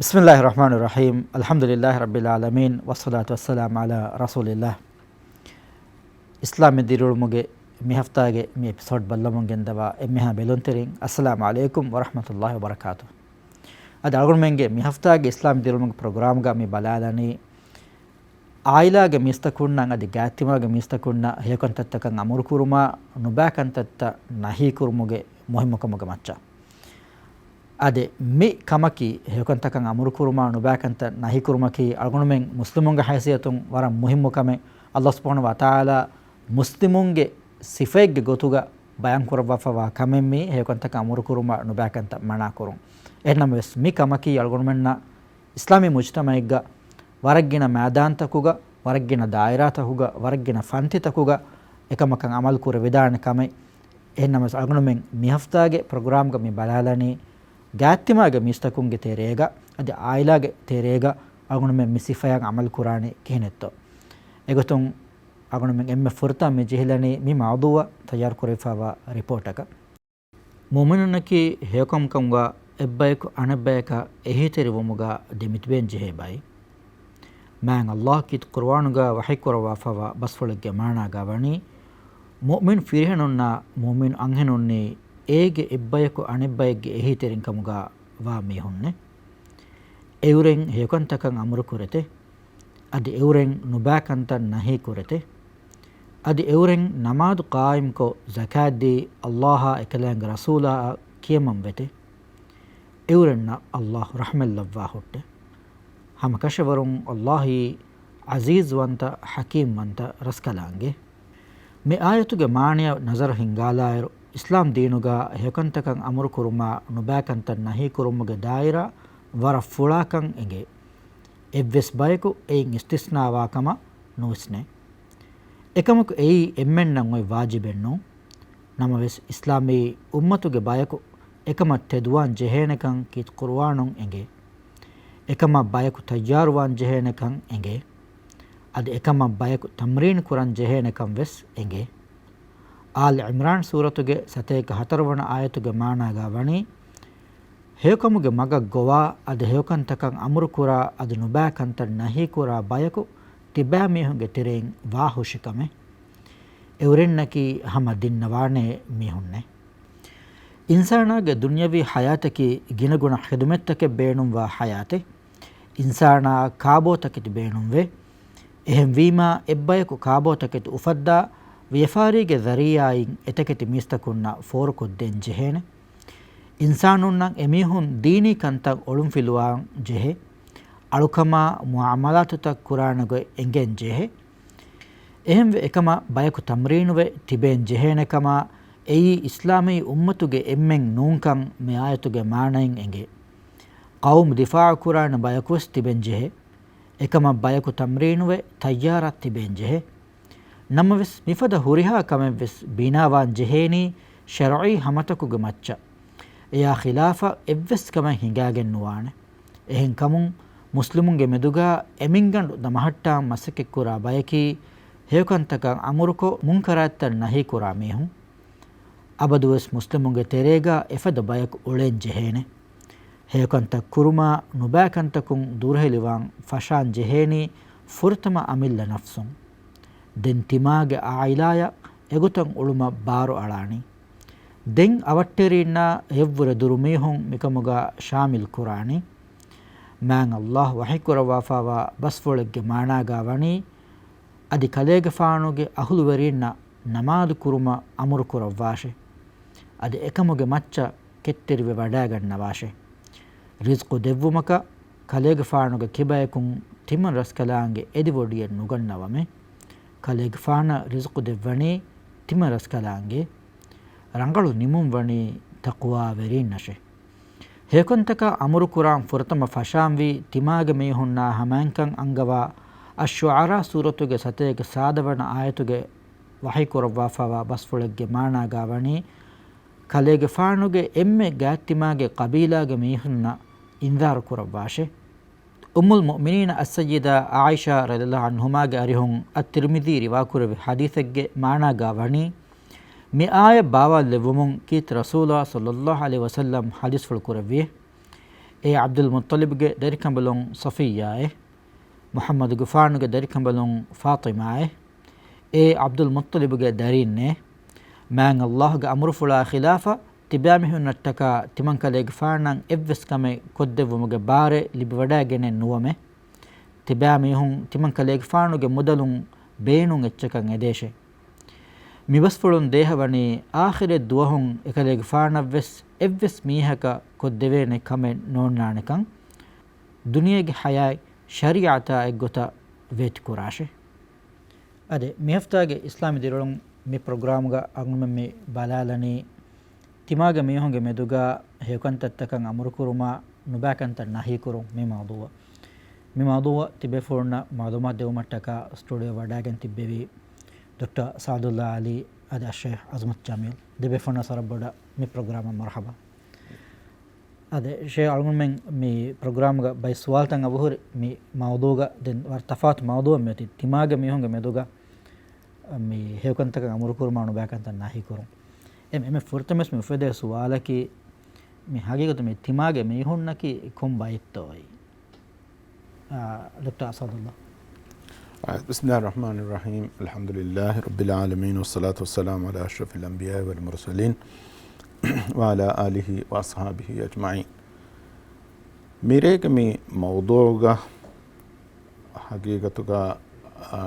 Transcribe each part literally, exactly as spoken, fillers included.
بسم الله الرحمن الرحيم، الحمد لله رب العالمين، والصلاة والسلام على رسول الله. އިސްލާމީ ދިރިއުޅުމުގެ މި ހަފްތާގެ މި އެޕިސޯޑް ބައްލަވަމުން ގެންދަވާ އެންމެހާ ބެލުންތެރިން، އައްސަލާމު ޢަލައިކުމް ވަރަޙްމަތުﷲި ވަބަރަކާތުހު. އަދި އަޅުގަނޑުމެންގެ މި ހަފްތާގެ އިސްލާމީ ދިރިއުޅުމުގެ ޕްރޮގްރާމްގަ މި ބަލާލަނީ، އާއިލާގެ މީސްތަކުންނަށް އަދި ގާތްތިމާގެ މީސްތަކުންނަށް ހެޔޮކަންތައްތަކަށް އަމުރުކުރުމާ، ނުބައިކަންތައްތައް ނަހީކުރުމުގެ މުހިއްމުކަމުގެ މައްޗަށް. އަދި މި ކަމަކީ، ހެޔޮކަންތަކަށް އަމުރުކުރުމާ، ނުބައިކަންތައް ނަހީކުރުމަކީ، އަޅުގަނޑުމެން މުސްލިމުންގެ ހައިސިއްޔަތުން ވަރަށް މުހިއްމު ކަމެއް. ﷲ ސުބްޙާނަހޫ ވަތަޢާލާ މުސްލިމުންގެ ސިފައެއްގެ ގޮތުގަ ބަޔާންކުރައްވާފަވާ ކަމެއް މީ، ހެޔޮކަންތަކަށް އަމުރުކުރުމާ، ނުބައިކަންތައް މަނާކުރުން. އެހެންނަމަވެސް، މި ކަމަކީ އަޅުގަނޑުމެންނަށް އިސްލާމީ މުޖްތަމަޢެއްގަ ވަރަށްގިނަ މައިދާންތަކުގަ، ވަރަށްގިނަ ދާއިރާތަކުގަ، ވަރަށްގިނަ ފަންތިތަކުގަ އެކަމަކަށް އަމަލު ކުރެވިދާނެ ކަމެއް. އެހެންނަމަވެސް، އަޅުގަނޑުމެން މި ހަފްތާގެ ޕްރޮގްރާމްގަ މި ބަލާލަނީ، ގާތްތިމާގެ މީސްތަކުންގެ ތެރޭގަ އަދި އާއިލާގެ ތެރޭގަ އަޅުގަނޑުމެން މި ސިފައަށް އަމަލު ކުރާނީ ކިހިނެއްތޯ؟ އެގޮތުން އަޅުގަނޑުމެން އެންމެ ފުރަތަމަ މި ޖެހިލަނީ މި މައުޟޫޢަށް ތައްޔާރު ކުރެވިފައިވާ ރިޕޯޓަކަށް. މުއުމިނުންނަކީ ހެޔޮކަމުކަމުގަ އެއްބަޔަކު އަނެއްބަޔަކަށް އެހީތެރިވުމުގަ ދެމިތިބޭން ޖެހޭ ބައެއް. މާތް ﷲ ކީރިތި ޤުރުއާނުގަ ވަޙީކުރައްވާފައިވާ ބަސްފުޅެއްގެ މާނާގަ ވަނީ، މުއުމިން ފިރިހެނުންނާ މުއުމިން އަންހެނުންނީ އޭގެ އެއްބަޔަކު އަނެއްބައެއްގެ އެހީތެރިންކަމުގަ ވާ މީހުންނޭ. އެއުރެން ހެޔޮކަންތަކަށް އަމުރުކުރެތެ. އަދި އެއުރެން ނުބައިކަންތައް ނަހީކުރެތެ. އަދި އެއުރެން ނަމާދު ޤާއިމްކޮށް ޒަކާތްދީ، ﷲއާ އެކަލާނގެ ރަސޫލާއަށް ކިޔަމަންވެތެ. އެއުރެންނަށް ﷲ ރަޙްމަތްލައްވާ ހުއްޓެ. ހަމަކަށަވަރުން ﷲއީ ޢަޒީޒުވަންތަ، ޙަކީމްވަންތަ ރަސްކަލާނގެ. މި އާޔަތުގެ މާނަޔަށް ނަޒަރު ހިންގާލާއިރު، އިސްލާމް ދީނުގަ ހެޔޮކަންތަކަށް އަމުރުކުރުމާ، ނުބައިކަންތައް ނަހީކުރުމުގެ ދާއިރާ ވަރަށް ފުޅާކަން އެނގޭ. އެއްވެސް ބަޔަކު އެއިން އިސްތިސްނާވާ ކަމަށް ނުވިސްނޭ. އެކަމަކު އެއީ އެންމެންނަށް އޮތް ވާޖިބެއް ނޫން. ނަމަވެސް، އިސްލާމީ އުއްމަތުގެ ބަޔަކު އެކަމަށް ތެދުވާން ޖެހޭނެކަން ކީރިތި ޤުރުއާނުން އެނގޭ. އެކަމަށް ބަޔަކު ތައްޔާރުވާން ޖެހޭނެކަން އެނގޭ. އަދި އެކަމަށް ބަޔަކު ތަމްރީނު ކުރަން ޖެހޭނެކަން ވެސް އެނގޭ. އާލް ޢިމްރާން ސޫރަތުގެ ސަތޭކަ ހަތަރުވަނަ އާޔަތުގެ މާނާގަ ވަނީ، ހެޔޮކަމުގެ މަގަށް ގޮވާ، އަދި ހެޔޮކަންތަކަށް އަމުރުކުރާ، އަދި ނުބައިކަންތައް ނަހީކުރާ ބަޔަކު ތިބާމީހުންގެ ތެރެއިން ވާހުށިކަމެއް. އެއުރެންނަކީ ހަމަ ދިންނަވާނޭ މީހުންނޭ. އިންސާނާގެ ދުންޔަވީ ޙަޔާތަކީ ގިނަގުނަ ޚިދުމަތްތަކެއް ބޭނުންވާ ޙަޔާތެއް. އިންސާނާއަށް ކާބޯތަކެތި ބޭނުންވޭ. އެހެންވީމާ، އެއްބަޔަކު ކާބޯތަކެތި އުފައްދާ، ވިޔަފާރީގެ ޒަރީޢާއިން އެތަކެތި މީސްތަކުންނަށް ފޯރުކޮށްދޭން ޖެހޭނެ. އިންސާނުންނަށް އެމީހުން ދީނީ ކަންތައް އޮޅުންފިލުވާން ޖެހޭ. އަޅުކަމާ މުޢާމަލާތުތައް ކުރާނެ ގޮތް އެނގޭން ޖެހޭ. އެހެންވެ، އެކަމަށް ބަޔަކު ތަމްރީނުވެ ތިބޭން ޖެހޭނެ ކަމާ، އެއީ އިސްލާމީ އުއްމަތުގެ އެންމެން ނޫންކަން މި އާޔަތުގެ މާނައިން އެނގޭ. ޤައުމު ދިފާޢު ކުރާނެ ބަޔަކުވެސް ތިބެން ޖެހޭ. އެކަމަށް ބަޔަކު ތަމްރީނުވެ ތައްޔާރަށް ތިބޭން ޖެހޭ. ނަމަވެސް، މިފަދަ ހުރިހާ ކަމެއްވެސް ބިނާވާން ޖެހޭނީ ޝަރުޢީ ހަމަތަކުގެ މައްޗަށް. އެޔާ ޚިލާފަށް އެއްވެސް ކަމެއް ހިނގާގެން ނުވާނެ. އެހެންކަމުން، މުސްލިމުންގެ މެދުގަ އެމިންގަނޑު ދަމަހައްޓާން މަސައްކަތްކުރާ ބަޔަކީ، ހެޔޮކަންތަކަށް އަމުރުކޮށް، މުންކަރާތްތައް ނަހީކުރާ މީހުން. އަބަދުވެސް މުސްލިމުންގެ ތެރޭގަ އެފަދަ ބަޔަކު އުޅޭން ޖެހޭނެ. ހެޔޮކަންތައް ކުރުމާ، ނުބައިކަންތަކުން ދުރުހެލިވާން ފަށާން ޖެހޭނީ ފުރަތަމަ އަމިއްލަ ނަފްސުން. ދެން ތިމާގެ އާއިލާޔަށް އެގޮތަށް އުޅުމަށް ބާރު އަޅާނީ. ދެން އަވަށްޓެރީންނާ އެއަށްވުރެ ދުރު މީހުން މިކަމުގަ ޝާމިލް ކުރާނީ. މާތް ﷲ ވަޙީކުރައްވާފައިވާ ބަސްފުޅެއްގެ މާނާގަ ވަނީ، އަދި ކަލޭގެފާނުގެ އަހުލުވެރީންނަށް ނަމާދު ކުރުމަށް އަމުރު ކުރައްވާށެ. އަދި އެކަމުގެ މައްޗަށް ކެތްތެރިވެ ވަޑައިގަންނަވާށެ. ރިޒްޤު ދެއްވުމަކަށް ކަލޭގެފާނުގެ ކިބަޔަކުން ތިމަން ރަސްކަލާނގެ އެދިވޮޑިއެއް ނުގަންނަވަމޭ. ކަލޭގެފާނަށް ރިޒްޤު ދެއްވަނީ ތިމަން ރަސްކަލާނގެ. ރަނގަޅު ނިމުން ވަނީ ތަޤްވާވެރީންނަށެ. ހެޔޮކަންތަކަށް އަމުރުކުރާން ފުރަތަމަ ފަށާންވީ ތިމާގެ މީހުންނާ ހަމައިންކަން އަންގަވާ އައްޝުޢަރާ ސޫރަތުގެ ސަތޭކަ ސާދަވަނަ އާޔަތުގެ ވަޙީކުރައްވާފައިވާ ބަސްފުޅެއްގެ މާނާގަ ވަނީ، ކަލޭގެފާނުގެ އެންމެ ގާތްތިމާގެ ޤަބީލާގެ މީހުންނަށް އިންޒާރު ކުރައްވާށެ. އުއްމުލް މުއުމިނީނަ އައްސައްޔިދާ ޢާއިޝާ ރަޟިޔަﷲ ޢަންހުމާގެ އަރިހުން އައްތިރްމިޛީ ރިވާކުރެއްވި ޙަދީޘެއްގެ މާނާގަ ވަނީ، މި އާޔަތް ބާވާލެއްވުމުން ކީރިތި ރަސޫލާ ޞައްލަﷲ ޢަލައިހި ވަސައްލަމް ޙަދީޘްފުޅު ކުރެއްވި. އޭ ޢަބްދުލް މުއްޠަލިބްގެ ދަރިކަނބަލުން ޞަފިއްޔާއޭ، މުޙައްމަދުގެފާނުގެ ދަރިކަނބަލުން ފާޠިމާއޭ، އޭ ޢަބްދުލް މުއްޠަލިބްގެ ދަރީންނޭ، މާތް ﷲ ގެ އަމުރުފުޅާ ޚިލާފަށް ތިބާމީހުންނަށްޓަކާ ތިމަންކަލޭގެފާނަށް އެއްވެސް ކަމެއް ކޮށްދެއްވުމުގެ ބާރެއް ލިބިވަޑައިގެނެއް ނުވަމޭ. ތިބާމީހުން ތިމަންކަލޭގެފާނުގެ މުދަލުން ބޭނުން އެއްޗަކަށް އެދޭށޭ. މިބަސްފުޅުން ދޭހަވަނީ އާޚިރަތް ދުވަހުން އެކަލޭގެފާނަށްވެސް އެއްވެސް މީހަކަށް ކޮށްދެވޭނެ ކަމެއް ނޯންނާނެކަން. ދުނިޔޭގެ ޙަޔާތް ޝަރީޢަތާ އެއްގޮތަށް ވޭތުކުރާށޭ. އާދެ، މިހަފްތާގެ އިސްލާމީ ދިރިއުޅުން މި ޕްރޮގްރާމުގަ އަޅުގަނޑުމެން މި ބަލާލަނީ، ތިމާގެ މީހުންގެ މެދުގަ ހެޔޮކަންތައްތަކަށް އަމުރުކުރުމާ ނުބައިކަންތައް ނަހީކުރުން މި މައުޟޫޢަށް. މި މައުޟޫޢަށް ތިބޭފުޅުންނަށް މަޢުލޫމާތު ދެވުމަށްޓަކާ ސްޓޫޑިއޯ ވަޑައިގެން ތިއްބެވީ ޑޮކްޓަރ ސަޢަދުﷲ ޢަލީ އަދި އައްޝައިޚް ޢަޒުމަތު ޖަމީލް. ދެބޭފުޅުންނަށް ވަރަށް ބޮޑަށް މި ޕްރޮގްރާމަށް މަރުޙަބާ. އާދެ، ޝޭޚް އަޅުގަނޑުމެން މި ޕްރޮގްރާމުގަ ބައި ސުވާލުތައް އަވަހުރި މި މައުޟޫޢުގަ ދެން ވަރަށް ތަފާތު މައުޟޫޢެއް މިއޮތީ ތިމާގެ މީހުންގެ މެދުގަ މި ހެޔޮކަންތަކަށް އަމުރުކުރުމާ ނުބައިކަންތައް ނަހީކުރުން. އެ، އެންމެ ފުރަތަމަސް މި އުފެދޭ ސުވާލަކީ މި ޙަޤީޤަތު މި ތިމާގެ މީހުންނަކީ ކޮން ބައެއްތޯއޭ؟ އާ، ޑޮކްޓަރ އަސަދުﷲ. އާ، بسم الله الرحمن الرحيم. الحمد لله رب العالمين، والصلاة والسلام على أشرف الأنبياء والمرسلين، وعلى آله وأصحابه أجمعين. މިރޭގެ މި މައުޟޫޢުގަ ޙަޤީޤަތުގަ، އާ،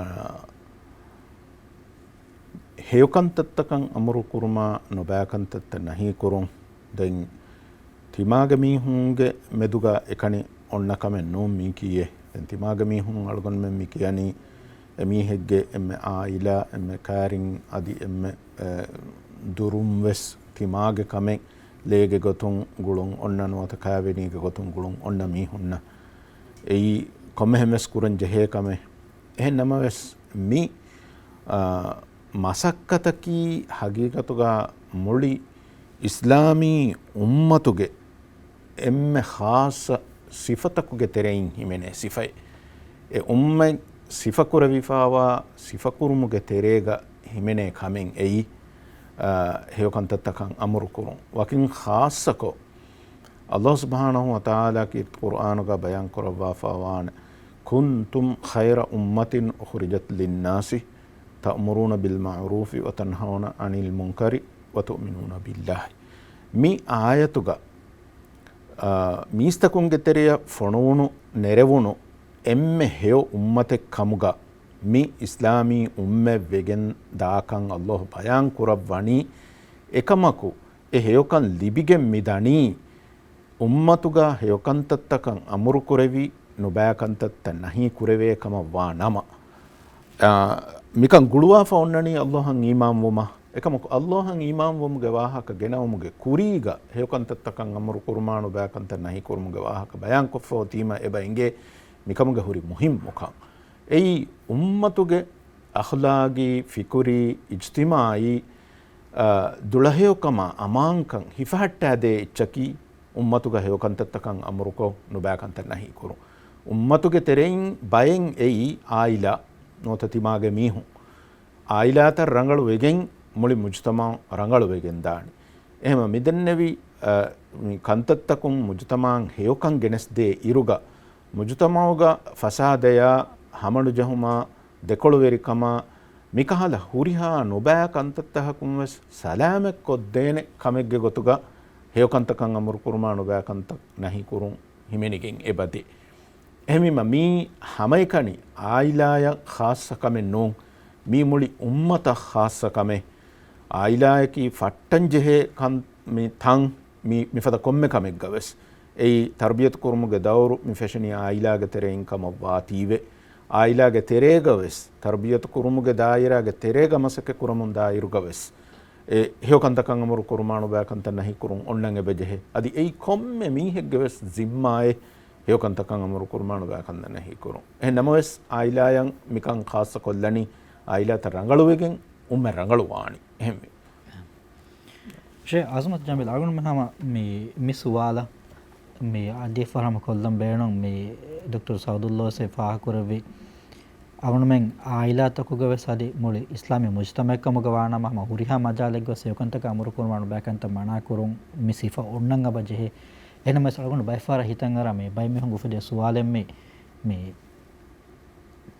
ހެޔޮކަންތައްތަކަށް އަމުރުކުރުމާ ނުބައިކަންތައްތައް ނަހީކުރުން. ދެން ތިމާގެ މީހުންގެ މެދުގަ އެކަނި އޮންނަ ކަމެއް ނޫން މީކީއޭ. ދެން ތިމާގެ މީހުން އަޅުގަނޑުމެން މި ކިޔަނީ އެމީހެއްގެ އެންމެ ޢާއިލާ، އެންމެ ކައިރިން އަދި އެންމެ، އެ، ދުރުން ވެސް ތިމާގެ ކަމެއް ލޭގެ ގޮތުން ގުޅުން އޮންނަ ނުވަތަ ކައިވެނީގެ ގޮތުން ގުޅުން އޮންނަ މީހުންނަށް. އެއީ ކޮންމެހެން ވެސް ކުރަން ޖެހޭ ކަމެއް. އެހެން ނަމަވެސް މި، އާ، މަސައްކަތަކީ ޙަޤީޤަތުގަ މުޅި އިސްލާމީ އުއްމަތުގެ އެންމެ ޚާއްޞަ ސިފަތަކުގެ ތެރެއިން ހިމެނޭ ސިފައެއް. އެ އުއްމަތް ސިފަކުރެވިފާވާ ސިފަކުރުމުގެ ތެރޭގަ ހިމެނޭ ކަމެއް އެއީ، އާ، ހެޔޮކަންތައްތަކަށް އަމުރުކުރުން. ވަކިން ޚާއްޞަކޮށް، ﷲ ސުބްޙާނަހޫ ވަތަޢާލާ ކީރިތި ޤުރްއާނުގަ ބަޔާން ކުރައްވާފާވާނެ، كنتم خير أمة أخرجت للناس تأمرون بالمعروف وتنهون عن المنكر وتؤمنون بالله. މި އާޔަތުގަ، އާ، މީސްތަކުންގެ ތެރެޔަށް ފޮނުވުނު ނެރެވުނު އެންމެ ހެޔޮ އުއްމަތެއް ކަމުގަ މި އިސްލާމީ އުއްމަތް ވެގެން ދާކަން ﷲ ބަޔާން ކުރައްވަނީ. އެކަމަކު، އެ ހެޔޮކަން ލިބިގެން މި ދަނީ، އުއްމަތުގަ ހެޔޮކަންތައްތަކަށް އަމުރުކުރެވި، ނުބައިކަންތައްތައް ނަހީ ކުރެވޭ ކަމަށް ވާ ނަމަ. އާ، މިކަން ގުޅުވާފަ އޮންނަނީ ﷲ އަށް އީމާންވުމަށް. އެކަމަކު، ﷲ އަށް އީމާންވުމުގެ ވާހަކަ ގެނައުމުގެ ކުރީގަ، ހެޔޮކަންތައްތަކަށް އަމުރުކުރުމާ ނުބައިކަންތައް ނަހީކުރުމުގެ ވާހަކަ ބަޔާންކޮށްފަ އޮތީމަ، އެބަ އެނގޭ މިކަމުގެ ހުރި މުހިންމުކަން. އެއީ، އުއްމަތުގެ އަޚްލާގީ، ފިކުރީ، އިޖްތިމާޢީ، އާ، ދުޅަހެޔޮކަމާ އަމާންކަން ހިފަހައްޓާދޭ އެއްޗަކީ، އުއްމަތުގަ ހެޔޮކަންތައްތަކަށް އަމުރުކޮށް، ނުބައިކަންތައް ނަހީކުރުން. އުއްމަތުގެ ތެރެއިން ބައެއް އެއީ ޢާއިލާ، ނުވަތަ ތިމާގެ މީހުން. ޢާއިލާތައް ރަނގަޅު ވެގެން މުޅި މުޖުތަމަޢު ރަނގަޅު ވެގެން ދާނެ. އެހެމަ މިދެންނެވި، އަ، މި ކަންތައްތަކުން މުޖުތަމަޢަށް ހެޔޮކަން ގެނެސްދޭ އިރުގަ، މުޖުތަމަޢުގަ ފަސާދަޔާ، ހަމަނުޖެހުމާ، ދެކޮޅުވެރިކަމާ، މިކަހަލަ ހުރިހާ ނުބައި ކަންތައްތަކަކުން ވެސް ސަލާމަތްކޮށްދޭނެ ކަމެއްގެ ގޮތުގަ ހެޔޮކަންތަކަށް އަމުރުކުރުމާ ނުބައިކަންތައް ނަހީކުރުން ހިމެނިގެން އެބަދޭ. އެހެންވީމަ، މީ ހަމައެކަނި ޢާއިލާޔަށް ޚާއްޞަ ކަމެއް ނޫން، މީ މުޅި އުއްމަތަށް ޚާއްޞަ ކަމެއް. ޢާއިލާޔަކީ ފައްޓަންޖެހޭ ކަން، މި ތަން، މި، މިފަދަ ކޮންމެ ކަމެއްގަ ވެސް. އެއީ، ތަރްބިޔަތު ކުރުމުގެ ދައުރު މި ފެށެނީ ޢާއިލާގެ ތެރެއިން ކަމަށް ވާތީވެ. ޢާއިލާގެ ތެރޭގަ ވެސް، ތަރްބިޔަތު ކުރުމުގެ ދާއިރާގެ ތެރޭގަ މަސައްކަތް ކުރަމުން ދާ އިރުގަ ވެސް، އެ ހެޔޮކަންތަކަށް އަމުރު ކުރުމާ ނުބައި ކަންތައް ނަހީ ކުރުން އޮންނަން އެބަ ޖެހޭ. އަދި އެއީ ކޮންމެ މީހެއްގެ ވެސް ޒިންމާއެއް ހެޔޮކަންތަކަށް އަމުރު ކުރުމާ ނުބައި ކަންތައް ނަހީ ކުރުން. އެހެން ނަމަވެސް، ޢާއިލާޔަށް މިކަން ޚާއްޞަ ކޮށްލަނީ، ޢާއިލާތައް ރަނގަޅުވެގެން، އުއްމަތް ރަނގަޅު ވާނީ. އެހެންވެ. ޝޭޚް އަޒުމަތު ޖަމީލް، އަޅުގަނޑުމެން ހަމަ މި، މި ސުވާލަށް މި އަދި ފަހަރަމަ ކޮށްލަން ބޭނުން، މި ޑޮކްޓަރ ސަޢުދުﷲ ވެސް ފާހަގަކުރެއްވި، އަޅުގަނޑުމެން ޢާއިލާތަކުގަ ވެސް އަދި މުޅި އިސްލާމީ މުޖުތަމަޢެއް ކަމުގަ ވާނަމަ، ހަމަ ހުރިހާ މަޖާލެއްގަ ވެސް ހެޔޮކަންތަކަށް އަމުރު ކުރުމާ ނުބައި ކަންތައް މަނާ ކުރުން މި ސިފަ އޮންނަން އެބަ ޖެހޭ. އެހެންނަމަވެސް އަޅުގަނޑު ބައެއްފަހަރަށް ހިތަށް އަރާ މި ބައެއް މީހުން އުފެދޭ ސުވާލެއް މި، މި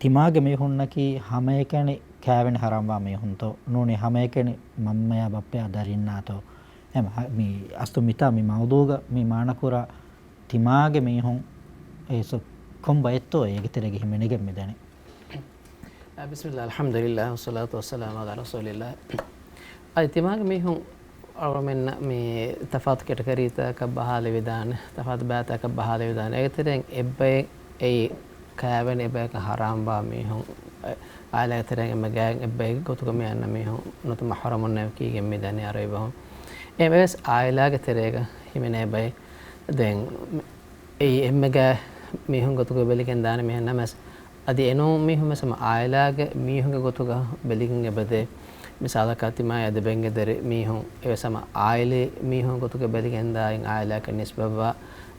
ތިމާގެ މީހުންނަކީ ހަމައެކަނި ކާވެނި ހަރާމްވާ މީހުންތޯ؟ ނޫނީ ހަމައެކަނި މަންމަޔާ ބައްޕަޔާ ދަރިންނާތޯ؟ އެމަ މި އަސްލު މިތާ މި މައުޟޫގަ މި މާނަކުރާ ތިމާގެ މީހުން އެ ސު-، ކޮން ބައެއްތޯ އޭގެ ތެރޭގަ ހިމެނިގެން މިދަނީ. އާ، ބިސްމިއްލާ، އަލްޙަމްދުލިއްލާ، ވައްޞަލާތު ވައްސަލާމު ޢަލާ ރަސޫލިއްލާ. އަދި ތިމާގެ މީހުން އަޅުގަނޑުމެންނަށް މި ތަފާތު ކެޓަގަރީތަކަށް ބަހާލެވިދާނެ، ތަފާތު ބައިތަކަށް ބަހާލެވިދާނެ. އޭގެ ތެރެއިން އެއްބައެއް އެއީ ކާވެނި އެއްބަޔަކަށް ހަރާމްވާ މީހުން، އެ، އާއިލާގެ ތެރެއިން އެންމެ ގާތް އެއްބައެއްގެ ގޮތުގަ މި އަންނަ މީހުން ނުވަތަ މަޙްރަމުންނޭ ކީގެން މި ދަނީ އަރަބި ބަހުން. އެއްވެސް އާއިލާގެ ތެރޭގަ ހިމެނޭ ބައެއް. ދެން އެއީ އެންމެ ގާތް މީހުން ގޮތުގަ ބެލިގެން ދާނެ މީހެއް ނަމަވެސް، އަދި އެނޫން މީހުން ވެސް ހަމަ އާއިލާގެ މީހުންގެ ގޮތުގަ ބެލިގެން އެބަދޭ. މިސާލަކަށް ތިމާޔާ ދެބެންގެ ދަރި މީހުން އެވެސް ހަމަ އާއިލީ މީހުން ގޮތުގަ ބެލިގެން ދާ އިން އާއިލާއަކަށް ނިސްބަތްވާ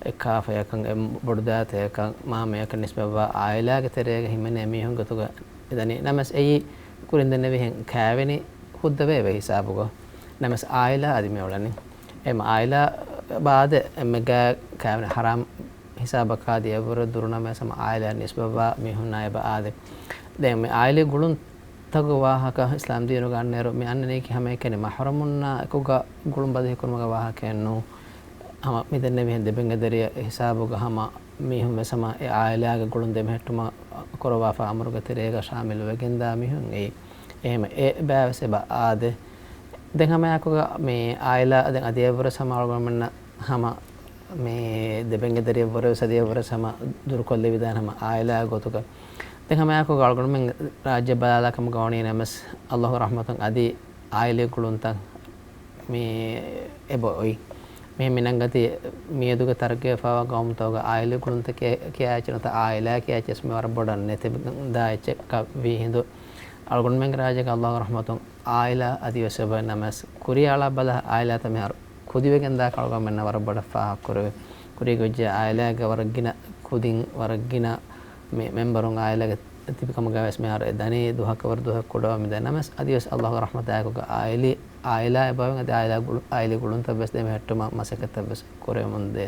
އެއްކާފަޔަކަށް، އެ ބޮޑުދައިތަޔަކަށް، މާމަޔަކަށް ނިސްބަތްވާ އާއިލާގެ ތެރޭގަ ހިމެނޭ މީހުން ގޮތުގަ މިދަނީ. ނަމަވެސް އެއީ ކުރިން ދެންނެވިހެން ކާވެނި ހުއްދަ ވޭ އެ ހިސާބުގަ. ނަމަވެސް އާއިލާ އަދި މި އުޅެނީ. އެމަ އާއިލާ ބާދެ އެންމެ ގާތް ކާވެނި ހަރާމް ހިސާބަކާ އަދި އެއަށްވުރެ ދުރު ނަމަވެސް ހަމަ އާއިލާ ނިސްބަތްވާ މީހުންނާ އެބަ އާދެ. ދެން މި އާއިލީ ގުޅުންތަކުގެ ވާހަކަ އިސްލާމް ދީނުގަ އަންނައިރު މި އަންނަނީކީ ހަމައެކަނި މަޙްރަމުންނާ އެކުގަ ގުޅުން ބަދަހިކުރުމުގެ ވާހަކައެއް ނޫން. ހަމަ މި ދެންނެވިހެން ދެބެންގެ ދަރިއަށް ހިސާބުގަ ހަމަ މީހުން ވެސް ހަމަ އެ އާއިލާގެ ގުޅުން ދެމެހެއްޓުމަށް ކުރައްވާފަ އަމުރުގެ ތެރޭގަ ޝާމިލު ވެގެންދާ މީހުން އެއީ. އެހެމަ އެ ބައިވެސް އެބަ އާދެ. ދެން ހަމައެކުގަ މި އާއިލާ ދެން އަދި އެއަށްވުރެސް ހަމަ އަޅުގަނޑުމެންނަށް ހަމަ މި ދެބެންގެ ދަރިއަށްވުރެވެސް އަދި އެއަށްވުރެސް ހަމަ ދުރުކޮށްލެވިދާނެ ހަމަ އާއިލާ ގޮތުގަ. ދެން ހަމައެކުގަ އަޅުގަނޑުމެން ރާއްޖެ ބަލާލާ ކަމުގަ ވަނީ ނަމަވެސް ﷲ ގެ ރަޙްމަތުން އަދި އާއިލީ ގުޅުންތައް މި އެބަ އޮތް. މިހެން މިނަންގަތީ މިއަދުގެ ތަރައްގީވެފައިވާ ގައުމުތަކުގަ އާއިލީ ގުޅުންތައް ކިޔާ، ކިޔާ އެއްޗެއް ނުވަތަ އާއިލާ ކިޔާ އެއްޗެއް ވެސް މި ވަރަށް ބޮޑަށް ނެތި ދާ އެއްޗެއް ކަ-، ވީ ހިނދު އަޅުގަނޑުމެންގެ ރާއްޖޭގަ ﷲ ގެ ރަޙްމަތުން އާއިލާ އަދިވެސް އެބަ ނަމަވެސް ކުރިއަށް އަޅާ ބަލާ އާއިލާތައް މިހާރު ކުދިވެގެން ދާކަށް އަޅުގަނޑުމެންނަށް ވަރަށް ބޮޑަށް ފާހަގަކުރެވޭ. ކުރީގެ އޮތް އާއިލާގެ ވަރަށް ގިނަ ކުދިން ވަރަށް ގިނަ މި މެމްބަރުން އާއިލާގެ ތިބި ކަމުގަ ވެސް މިހާރު އެ ދަނީ ދުހަކަށް ވަރަށް ދުހަކަށް ކުޑަވަމުން ދެން ނަމަވެސް އަދިވެސް ﷲ ގެ ރަޙްމަތާއެކުގަ އާއިލީ، އާއިލާ އެބައޮތް އަދި އާއިލާ ގުޅު-، އާއިލީ ގުޅުންތައް ވެސް ދެމެހެއްޓުމަށް މަސައްކަތްތައް ވެސް ކުރެވެމުން ދޭ.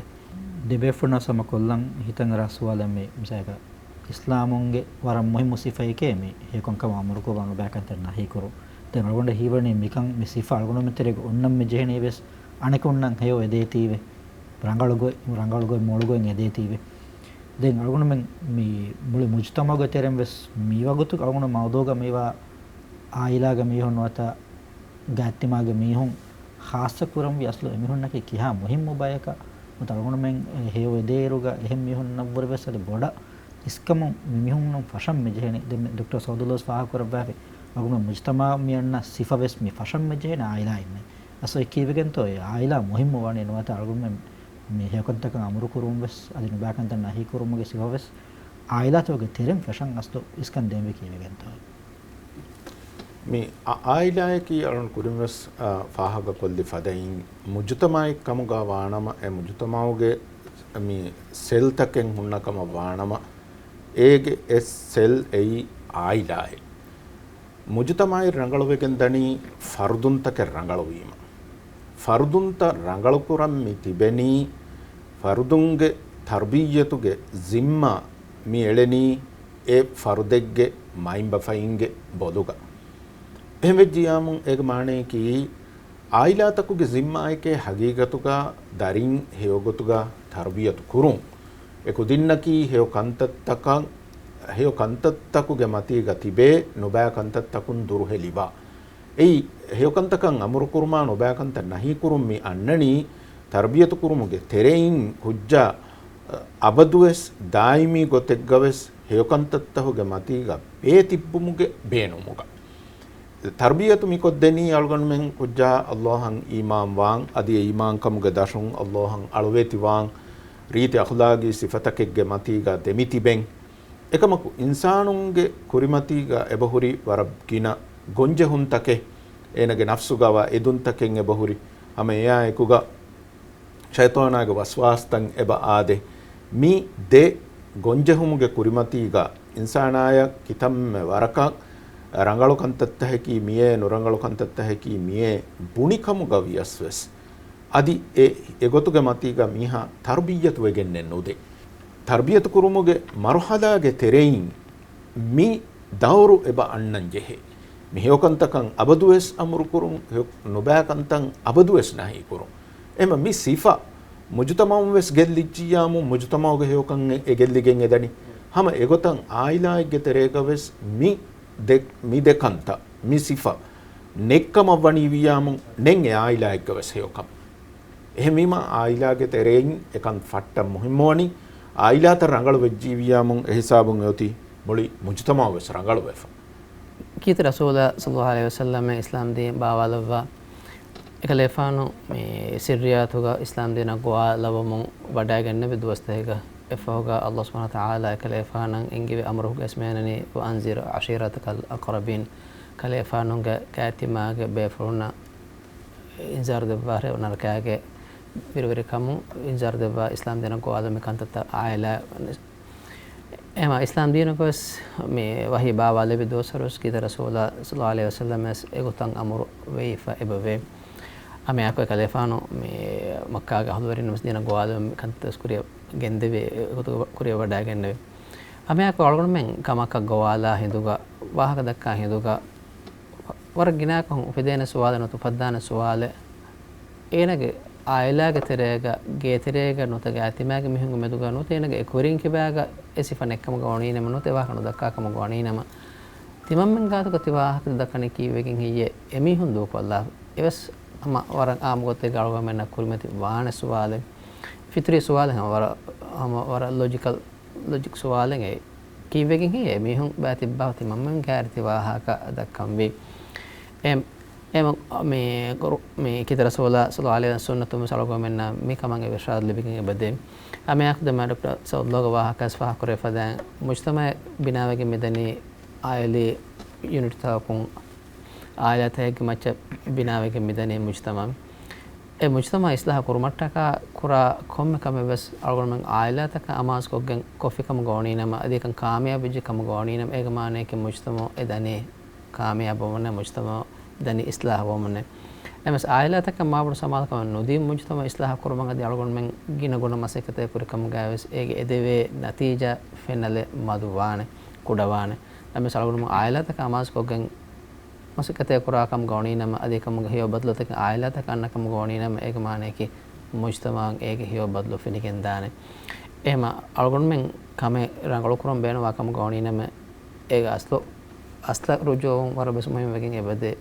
ދެބޭފުޅުންނަށް ހަމަ ކޮށްލަން ހިތަށް އަރާ ސުވާލެއް މި މިސާލަކަށް އިސްލާމުންގެ ވަރަށް މުހިއްމު ސިފައެކޭ މި ހެޔޮކަންކަމަށް އަމުރުކުރުމާ ނުބައިކަންތައް ނަހީކުރުން. ދެން އަޅުގަނޑަށް ހީވަނީ މިކަން މި ސިފަ އަޅުގަނޑުމެން ތެރޭގަ އޮންނަން މި ޖެހެނީ ވެސް އަނެކުންނަށް ހެޔޮ އެދޭތީވެ. ރަނގަޅުގޮތް، ރަނގަޅުގޮތް މޮޅުގޮތް އެދޭތީވެ. ދެން އަޅުގަނޑުމެން މި މުޅި މުޖުތަމަޢުގެ ތެރެއިން ވެސް މިވަގުތު އަޅުގަނޑު މައުޟޫގަ މިވާ އާއިލާގެ މީހުން ނުވަތަ ގާތްތިމާގެ މީހުން ޚާއްޞަ ކުރަންވީ އަސްލު އެމީހުންނަކީ ކިހާ މުހިއްމު ބަޔަކަށް. ނުވަތަ އަޅުގަނޑުމެން ހެޔޮ އެދޭއިރުގަ އެހެން މީހުންނަށްވުރެ ވެސް އަދި ބޮޑަށް އިސްކަމުން މި މީހުންނަށް ފަށަން މި ޖެހެނީ. ދެން މި ޑޮކްޓަރ ސައުދުﷲ ވެސް ފާހަގަކުރައްވާފި. އަޅުގަނޑު މުޖުތަމަޢު މި އަންނަ ސިފަ ވެސް މި ފަށަން މި ޖެހެނީ އާއިލާއިންނޭ. އަސްލު އެ ކީއްވެގެންތޯ އެ އާއިލާ މުހިއްމު ވަނީ ނުވަތަ އަޅުގަނޑުމެން މި ހެޔޮކަންތަކަށް އަމުރުކުރުން ވެސް އަދި ނުބައިކަންތައް ނަހީކުރުމުގެ ސިފަ ވެސް އާއިލާތަކުގެ ތެރެއިން ފެށަން އަސްލު އިސްކަން ދޭންވީ ކީއްވެގެންތޯ؟ މި އާ-، އާއިލާއަކީ އަޅުން ކުރިން ވެސް، އާ، ފާހަގަކޮށްލި ފަދައިން މުޖުތަމަޢެއް ކަމުގަ ވާނަމަ، އެ މުޖުތަމަޢުގެ މި ސެލްތަކެއް ހުންނަ ކަމަށް ވާނަމަ، އޭގެ އެއް ސެލް އެއީ އާއިލާއެއް. މުޖުތަމަޢެއް ރަނގަޅުވެގެން ދަނީ ފަރުދުންތަކެއް ރަނގަޅުވީމަ. ފަރުދުންތައް ރަނގަޅުކުރަން މި ތިބެނީ، ފަރުދުންގެ ތަރްބިއްޔަތުގެ ޒިންމާ މި އެޅެނީ އެ ފަރުދެއްގެ މައިންބަފައިންގެ ބޮލުގަ. އެހެންވެއްޖިޔާމު އޭގެ މާނަޔަކީ، އާއިލާތަކުގެ ޒިންމާއެކޭ ހަގީގަތުގަ ދަރިން ހެޔޮގޮތުގަ ތަރުބިޔަތު ކުރުން. އެ ކުދިންނަކީ ހެޔޮ ކަންތައްތަކަށް، ހެޔޮ ކަންތައްތަކުގެ މަތީގަ ތިބޭ، ނުބައި ކަންތައްތަކުން ދުރުހެލިވާ. އެއީ، ހެޔޮކަންތަކަށް އަމުރުކުރުމާ ނުބައިކަންތައް ނަހީކުރުން މި އަންނަނީ، ތަރުބިޔަތުކުރުމުގެ ތެރެއިން ކުއްޖާ، އަ، އަބަދުވެސް ދާއިމީ ގޮތެއްގަވެސް ހެޔޮކަންތައްތަހުގެ މަތީގަ ބޭތިއްބުމުގެ ބޭނުމުގަ. ތަރުބިޔަތު މިކޮށްދެނީ އަޅުގަނޑުމެން ކުއްޖާ ﷲ އަށް އީމާންވާން، އަދި އެ އީމާންކަމުގެ ދަށުން ﷲ އަށް އަޅުވެތިވާން، ރީތި އަޚްލާގީ ސިފަތަކެއްގެ މަތީގަ ދެމިތިބެން. އެކަމަކު، އިންސާނުންގެ ކުރިމަތީގަ އެބަހުރި ވަރަށް ގިނަ ގޮންޖެހުންތަކެއް، އޭނަގެ ނަފްސުގަވާ އެދުންތަކެއް އެބަހުރި، ހަމަ އެއާއެކުގަ ޝައިޠާނާގެ ވަސްވާސްތައް އެބަ އާދޭ. މި ދެ ގޮންޖެހުމުގެ ކުރިމަތީގަ އިންސާނާޔަށް ކިތަންމެ ވަރަކަށް ރަނގަޅު ކަންތައްތަހަކީ މިއޭ، ނުރަނގަޅު ކަންތައްތަހަކީ މިއޭ ބުނިކަމުގަ ވިޔަސްވެސް، އަދި އެ އެގޮތުގެ މަތީގަ މީހާ ތަރުބިއްޔަތު ވެގެންނެއް ނުދޭ. ތަރުބިއްޔަތު ކުރުމުގެ މަރުހަލާގެ ތެރެއިން މި ދައުރު އެބަ އަންނަން ޖެހޭ. މި ހެޔޮކަންތަކަށް އަބަދުވެސް އަމުރުކުރުން، ހެޔޮ ނުބައިކަންތައް އަބަދުވެސް ނަހީކުރުން. އެމަ މި ސިފަ މުޖުތަމަޢުން ވެސް ގެއްލިއްޖިއްޔާމު، މުޖުތަމަޢުގެ ހެޔޮކަން އެ، އެ ގެއްލިގެން އެދަނީ. ހަމަ އެގޮތަށް އާއިލާއެއްގެ ތެރޭގަ ވެސް މި ދެ، މި ދެ ކަންތައް، މި ސިފަ ނެއްކަމަށް ވަނީވިއްޔާމު، ނެތް އެ އާއިލާއެއްގަ ވެސް ހެޔޮކަން. އެހެންވީމަ، އާއިލާގެ ތެރެއިން އެކަން ފައްޓަން މުހިއްމުވަނީ. އާއިލާތައް ރަނގަޅު ވެއްޖީވިއްޔާމު، އެހިސާބުން އެއޮތީ މުޅި މުޖުތަމަޢު ވެސް ރަނގަޅުވެފަ. ކީރިތި ރަސޫލާ ޞައްލައްލާހު ޢަލައިހި ވަސައްލަމަށް އިސްލާމްދީން ބާވާލައްވާ އެކަލޭފާނު މި ސިއްރިއްޔާތުގަ އިސްލާމްދީނަށް ގޮވާލައްވަމުން ވަޑައިގެންނެވި ދުވަސްތަކެއްގަ އެއަށްފަހުގަ އައްލާހު ސުބްޙާނަހު ވަތަޢާލާ އެކަލޭފާނަށް އެންގެވި އަމުރުގެ އިސްމެއް އަންނަނީ، وأنذر عشيرتك الأقربين، ކަލޭފާނުގެ ކައިތިމާގެ ބޭފުޅުންނަށް އިންޒާރު ދެއްވާށޭ ނަރަކާގެ ވިރިވެރިކަމުން އިންޒާރު ދެއްވާ އިސްލާމްދީނަށް ގޮވާލުމި ކަންތައްތައް އާއިލާ އެހެމަ އިސްލާމް ދީނުގަވެސް މި ވަޙީ ބާވާލެވި ދުވަސްވަރުވެސް ކީރިތި ރަސޫލާ ޞައްލައްލާހު ޢަލައިހި ވަސައްލަމަވެސް އެގޮތަށް އަމުރު ވެވިފަ އެބަވޭ. އަމެއާއެކު އެކަލޭފާނު މި މައްކާގެ އަހުލުވެރިންނަށްވެސް ދީނަށް ގޮވާލުމި ކަންތައް ވެސް ކުރިއަށް ގެންދެވޭ، އެގޮތުގަ ކުރިއަށް ވަޑައިގެންނެވި. އަމެއާއެކު އަޅުގަނޑުމެން ކަމަކަށް ގޮވާލާ ހިނދުގަ، ވާހަކަ ދައްކާ ހިނދުގަ، ވަރަށް ގިނައަކަށް އުފެދޭނެ ސުވާލެއް ނުވަތަ އުފައްދާނެ ސުވާލެއް، އޭނަގެ އާއިލާގެ ތެރޭގަ، ގޭތެރޭގަ ނުވަތަ ގާތިމާގެ މީހުންގެ މެދުގަ ނުވަތަ އޭނަގެ އެކުވެރިން ކިބާގަ އެ ސިފަ ނެއްކަމުގަ ވަނީނަމަ ނުވަތަ އެ ވާހަކަ ނުދައްކާ ކަމުގަ ވަނީނަމަ، ތިމަންމެން ގާތުގަ ތި ވާހަކަ ދައްކަނީ ކީއްވެގެން ހެއްޔޭ؟ އެމީހުން ދޫކޮށްލާ. އެވެސް ހަމަ ވަރަށް އާއްމު ގޮތެއްގަ އަޅުގަނޑުމެންނަށް ކުރިމަތި ވާނެ ސުވާލެއް. ފިޠުރީ ސުވާލެއް ހަމަ ވަރަށް، ހަމަ ވަރަށް ލޮޖިކަލް، ލޮޖިކް ސުވާލެއް އެ. ކީއްވެގެން ހެއްޔޭ މީހުން ބައިތިއްބާ ތިމަންމެން ގާތް ތި ވާހަކަ ދައްކަންވީ؟ އެ، އެ މި، މި ކީރިތި ރަސޫލާ ޞައްލައްލާހު ޢަލައިހި ވަސައްލަމަ ސުންނަތުން ވެސް އަޅުގަނޑުމެންނަށް މި ކަމަށް އެ އިރުޝާދު ލިބިގެން އެބަދޭ. އަމެއާއެކު ދެމާ ޑޮކްޓަރ ސައުދުގެ ވާހަކަ ވެސް ފާހަގަކުރެވިފަދައިން މުޖުތަމަޢެއް ބިނާވެގެން މިދަނީ އާއިލީ ޔުނިޓްތަކަކުން، އާއިލާތަކެއްގެ މައްޗަށް ބިނާވެގެން މިދަނީ މުޖުތަމަޢު. އެ މުޖުތަމަޢު އިސްލާހު ކުރުމަށްޓަކާ ކުރާ ކޮންމެ ކަމެއް ވެސް އަޅުގަނޑުމެން އާއިލާތަކަށް އަމާޒުކޮށްގެން ކޮށްފި ކަމުގަ ވަނީނަމަ، އަދި އެކަން ކާމިޔާބުވެއްޖެ ކަމުގަ ވަނީނަމަ، އޭގެ މާނަޔަކީ މުޖުތަމަޢު އެ ދަނީ ކާމިޔާބުވުމުންނޭ، މުޖުތަމަޢު ދަނީ އިސްލާހުވުމުންނޭ. ނަމަވެސް އާއިލާތަކަށް މާބޮޑު ސަމާލުކަމެއް ނުދީ މުޖުތަމަޢު އިސްލާހު ކުރުމަށް އަދި އަޅުގަނޑުމެން ގިނަ ގުނަ މަސައްކަތެއް ކުރި ކަމުގައި ވެސް އޭގެ އެދެވޭ ނަތީޖާ ފެންނަލެއް މަދުވާނެ، ކުޑަވާނެ. ނަމަވެސް އަޅުގަނޑުމެން އާއިލާތަކަށް އަމާޒުކޮށްގެން މަސައްކަތެއް ކުރާ ކަމުގަ ވަނީނަމަ، އަދި އެކަމުގެ ހެޔޮ ބަދަލުތަކެއް އާއިލާތަކަށް އަންނަ ކަމުގަ ވަނީނަމަ، އޭގެ މާނަޔަކީ މުޖުތަމަޢަށް އޭގެ ހެޔޮ ބަދަލު ފެނިގެންދާނެ. އެހެމަ އަޅުގަނޑުމެން ކަމެއް ރަނގަޅު ކުރަން ބޭނުންވާ ކަމުގަ ވަނީނަމަ، އޭގެ އަސްލު، އަސްލަށް ރުޖޫޢަވުން ވަރަށް ވެސް މުހިންމުވެގެން އެބަދޭ.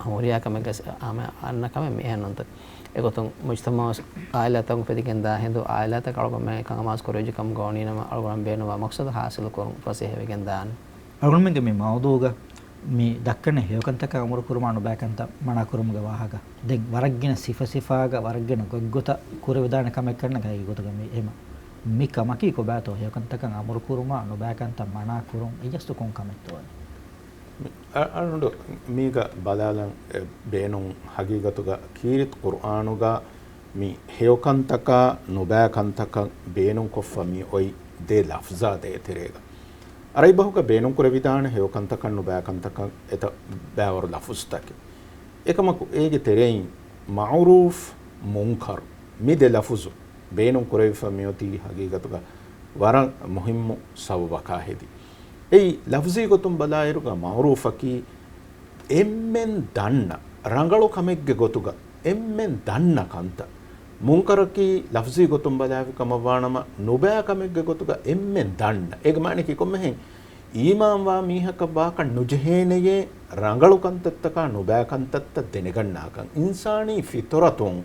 ހުރިހާ ކަމެއްގަ ހަމަ އަންނަ ކަމެއް މި އެހެން ނޫންތަ. އެގޮތުން މުޖުތަމަޢު އާއިލާތަކުން ފެދިގެންދާ ހިނދު އާއިލާތަކަށް އަޅުގަނޑުމެން އެކަން އަމާޒު ކުރެވިއްޖެ ކަމުގަ ވަނީނަމަ، އަޅުގަނޑު ބޭނުންވާ މަޤްޞަދު ހާސިލު ކުރުން ފަސޭހަވެގެން ދާނެ. އަޅުގަނޑުމެންގެ މި މައުޟޫޢުގަ މި ދައްކަނީ ހެޔޮކަންތަކަށް އަމުރު ކުރުމާ ނުބައިކަންތައް މަނާ ކުރުމުގެ ވާހަކަ. ދެން ވަރަށް ގިނަ ސިފަ ސިފާގަ ވަރަށް ގިނަ ގޮތްގޮތަށް ކުރެވިދާނެ ކަމެއް ކަންނަ ގައި ގޮތުގަ މި އެހެމަ މި ކަމަކީ ކޮބާތޯ ހެޔޮކަންތަކަށް އަމުރު ކުރުމާ ނުބައިކަންތައް މަނާ ކުރުން އެއްޔަސްތު ކޮން ކަމެއްތޯ އަދި؟ މި އަ-، އަޅުގަނޑު މީގަ ބަލާލަން އެ، ބޭނުން ހަގީގަތުގަ ކީރިތި ޤުރްއާނުގަ މި ހެޔޮކަންތަކާ ނުބައިކަންތަކަށް ބޭނުންކޮށްފަ މި އޮތް ދެ ލަފްޒާ ދޭތެރޭގަ. އަރަބި ބަހުގަ ބޭނުންކުރެވިދާނެ ހެޔޮކަންތަކަށް ނުބައިކަންތަކަށް އެތައް ބައިވަރު ލަފުޒުތަކެއް. އެކަމަކު އޭގެ ތެރެއިން މަޢުރޫފް، މުންކަރު މި ދެ ލަފުޒު ބޭނުންކުރެވިފަ މިއޮތީ ހަގީގަތުގަ ވަރަށް މުހިއްމު ސަބަބަކާ ހެދި. އެއީ ލަފްޒީ ގޮތުން ބަލާއިރުގަ މަޢުރޫފަކީ އެންމެން ދަންނަ، ރަނގަޅު ކަމެއްގެ ގޮތުގަ އެންމެން ދަންނަ ކަންތައް. މުންކަރަކީ ލަފްޒީ ގޮތުން ބަލާފި ކަމަށްވާނަމަ، ނުބައި ކަމެއްގެ ގޮތުގަ އެންމެން ދަންނަ. އޭގެ މާނައަކީ ކޮންމެހެން އީމާންވާ މީހަކަށް ވާކަށް ނުޖެހޭނެޔޭ، ރަނގަޅު ކަންތައްތަކާ ނުބައި ކަންތައްތައް ދެނެގަންނާކަން. އިންސާނީ ފިޠުރަތުން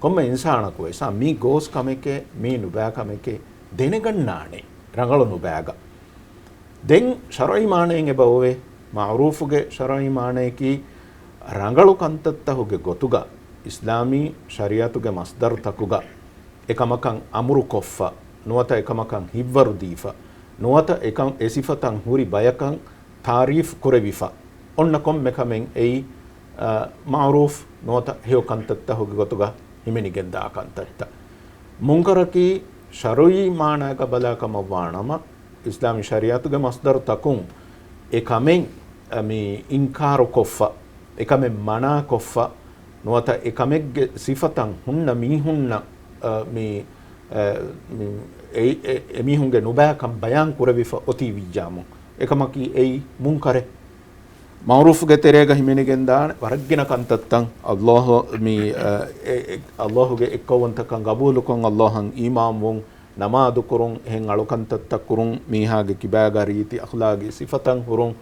ކޮންމެ އިންސާނަކުވެސް މީ ގޯސް ކަމެކޭ، މީ ނުބައި ކަމެކޭ ދެނެގަންނާނެ، ރަނގަޅު ނުބައިގަ. ދެން ޝަރުޢީ މާނައިން އެބަ އޮވޭ. މަޢުރޫފުގެ ޝަރުޢީ މާނަޔަކީ، ރަނގަޅު ކަންތައްތަހުގެ ގޮތުގަ އިސްލާމީ ޝަރީޢަތުގެ މަޞްދަރުތަކުގަ އެކަމަކަށް އަމުރުކޮށްފަ، ނުވަތަ އެކަމަކަށް ހިއްވަރުދީފަ، ނުވަތަ އެކަން އެ ސިފަތައް ހުރި ބަޔަކަށް ތާރީފް ކުރެވިފަ، އޮންނަ ކޮންމެ ކަމެއް އެއީ، އަ، މަޢުރޫފް ނުވަތަ ހެޔޮ ކަންތައްތަހުގެ ގޮތުގަ ހިމެނިގެންދާ ކަންތައްތައް. މުންކަރަކީ ޝަރުޢީ މާނައަކަށް ބަލާ ކަމަށްވާނަމަ، އިސްލާމީ ޝަރީޢަތުގެ މަޞްދަރުތަކުން އެ ކަމެއް، އަ، މި އިންކާރުކޮށްފަ، އެ ކަމެއް މަނާކޮށްފަ، ނުވަތަ އެ ކަމެއްގެ ސިފަތައް ހުންނަ މީހުންނަށް، އަ، މި، އަ، މި، އެ، އެ، އެމީހުންގެ ނުބައިކަން ބަޔާން ކުރެވިފަ އޮތީ ވިއްޔާމު. އެކަމަކީ އެއީ މުންކަރެއް. މަޢުރޫފުގެ ތެރޭގަ ހިމެނިގެންދާނެ ވަރަށްގިނަ ކަންތައްތައް. ﷲ މި، އަ، އެ، އެ، ﷲގެ އެއްކައުވަންތަކަން ގަބޫލުކޮށް، ﷲއަށް އީމާންވުން، ނަމާދުކުރުން، އެހެން އަޅުކަންތައްތައް ކުރުން، މީހާގެ ކިބާގަ ރީތި އަޚްލާގީ ސިފަތައް ހުރުން،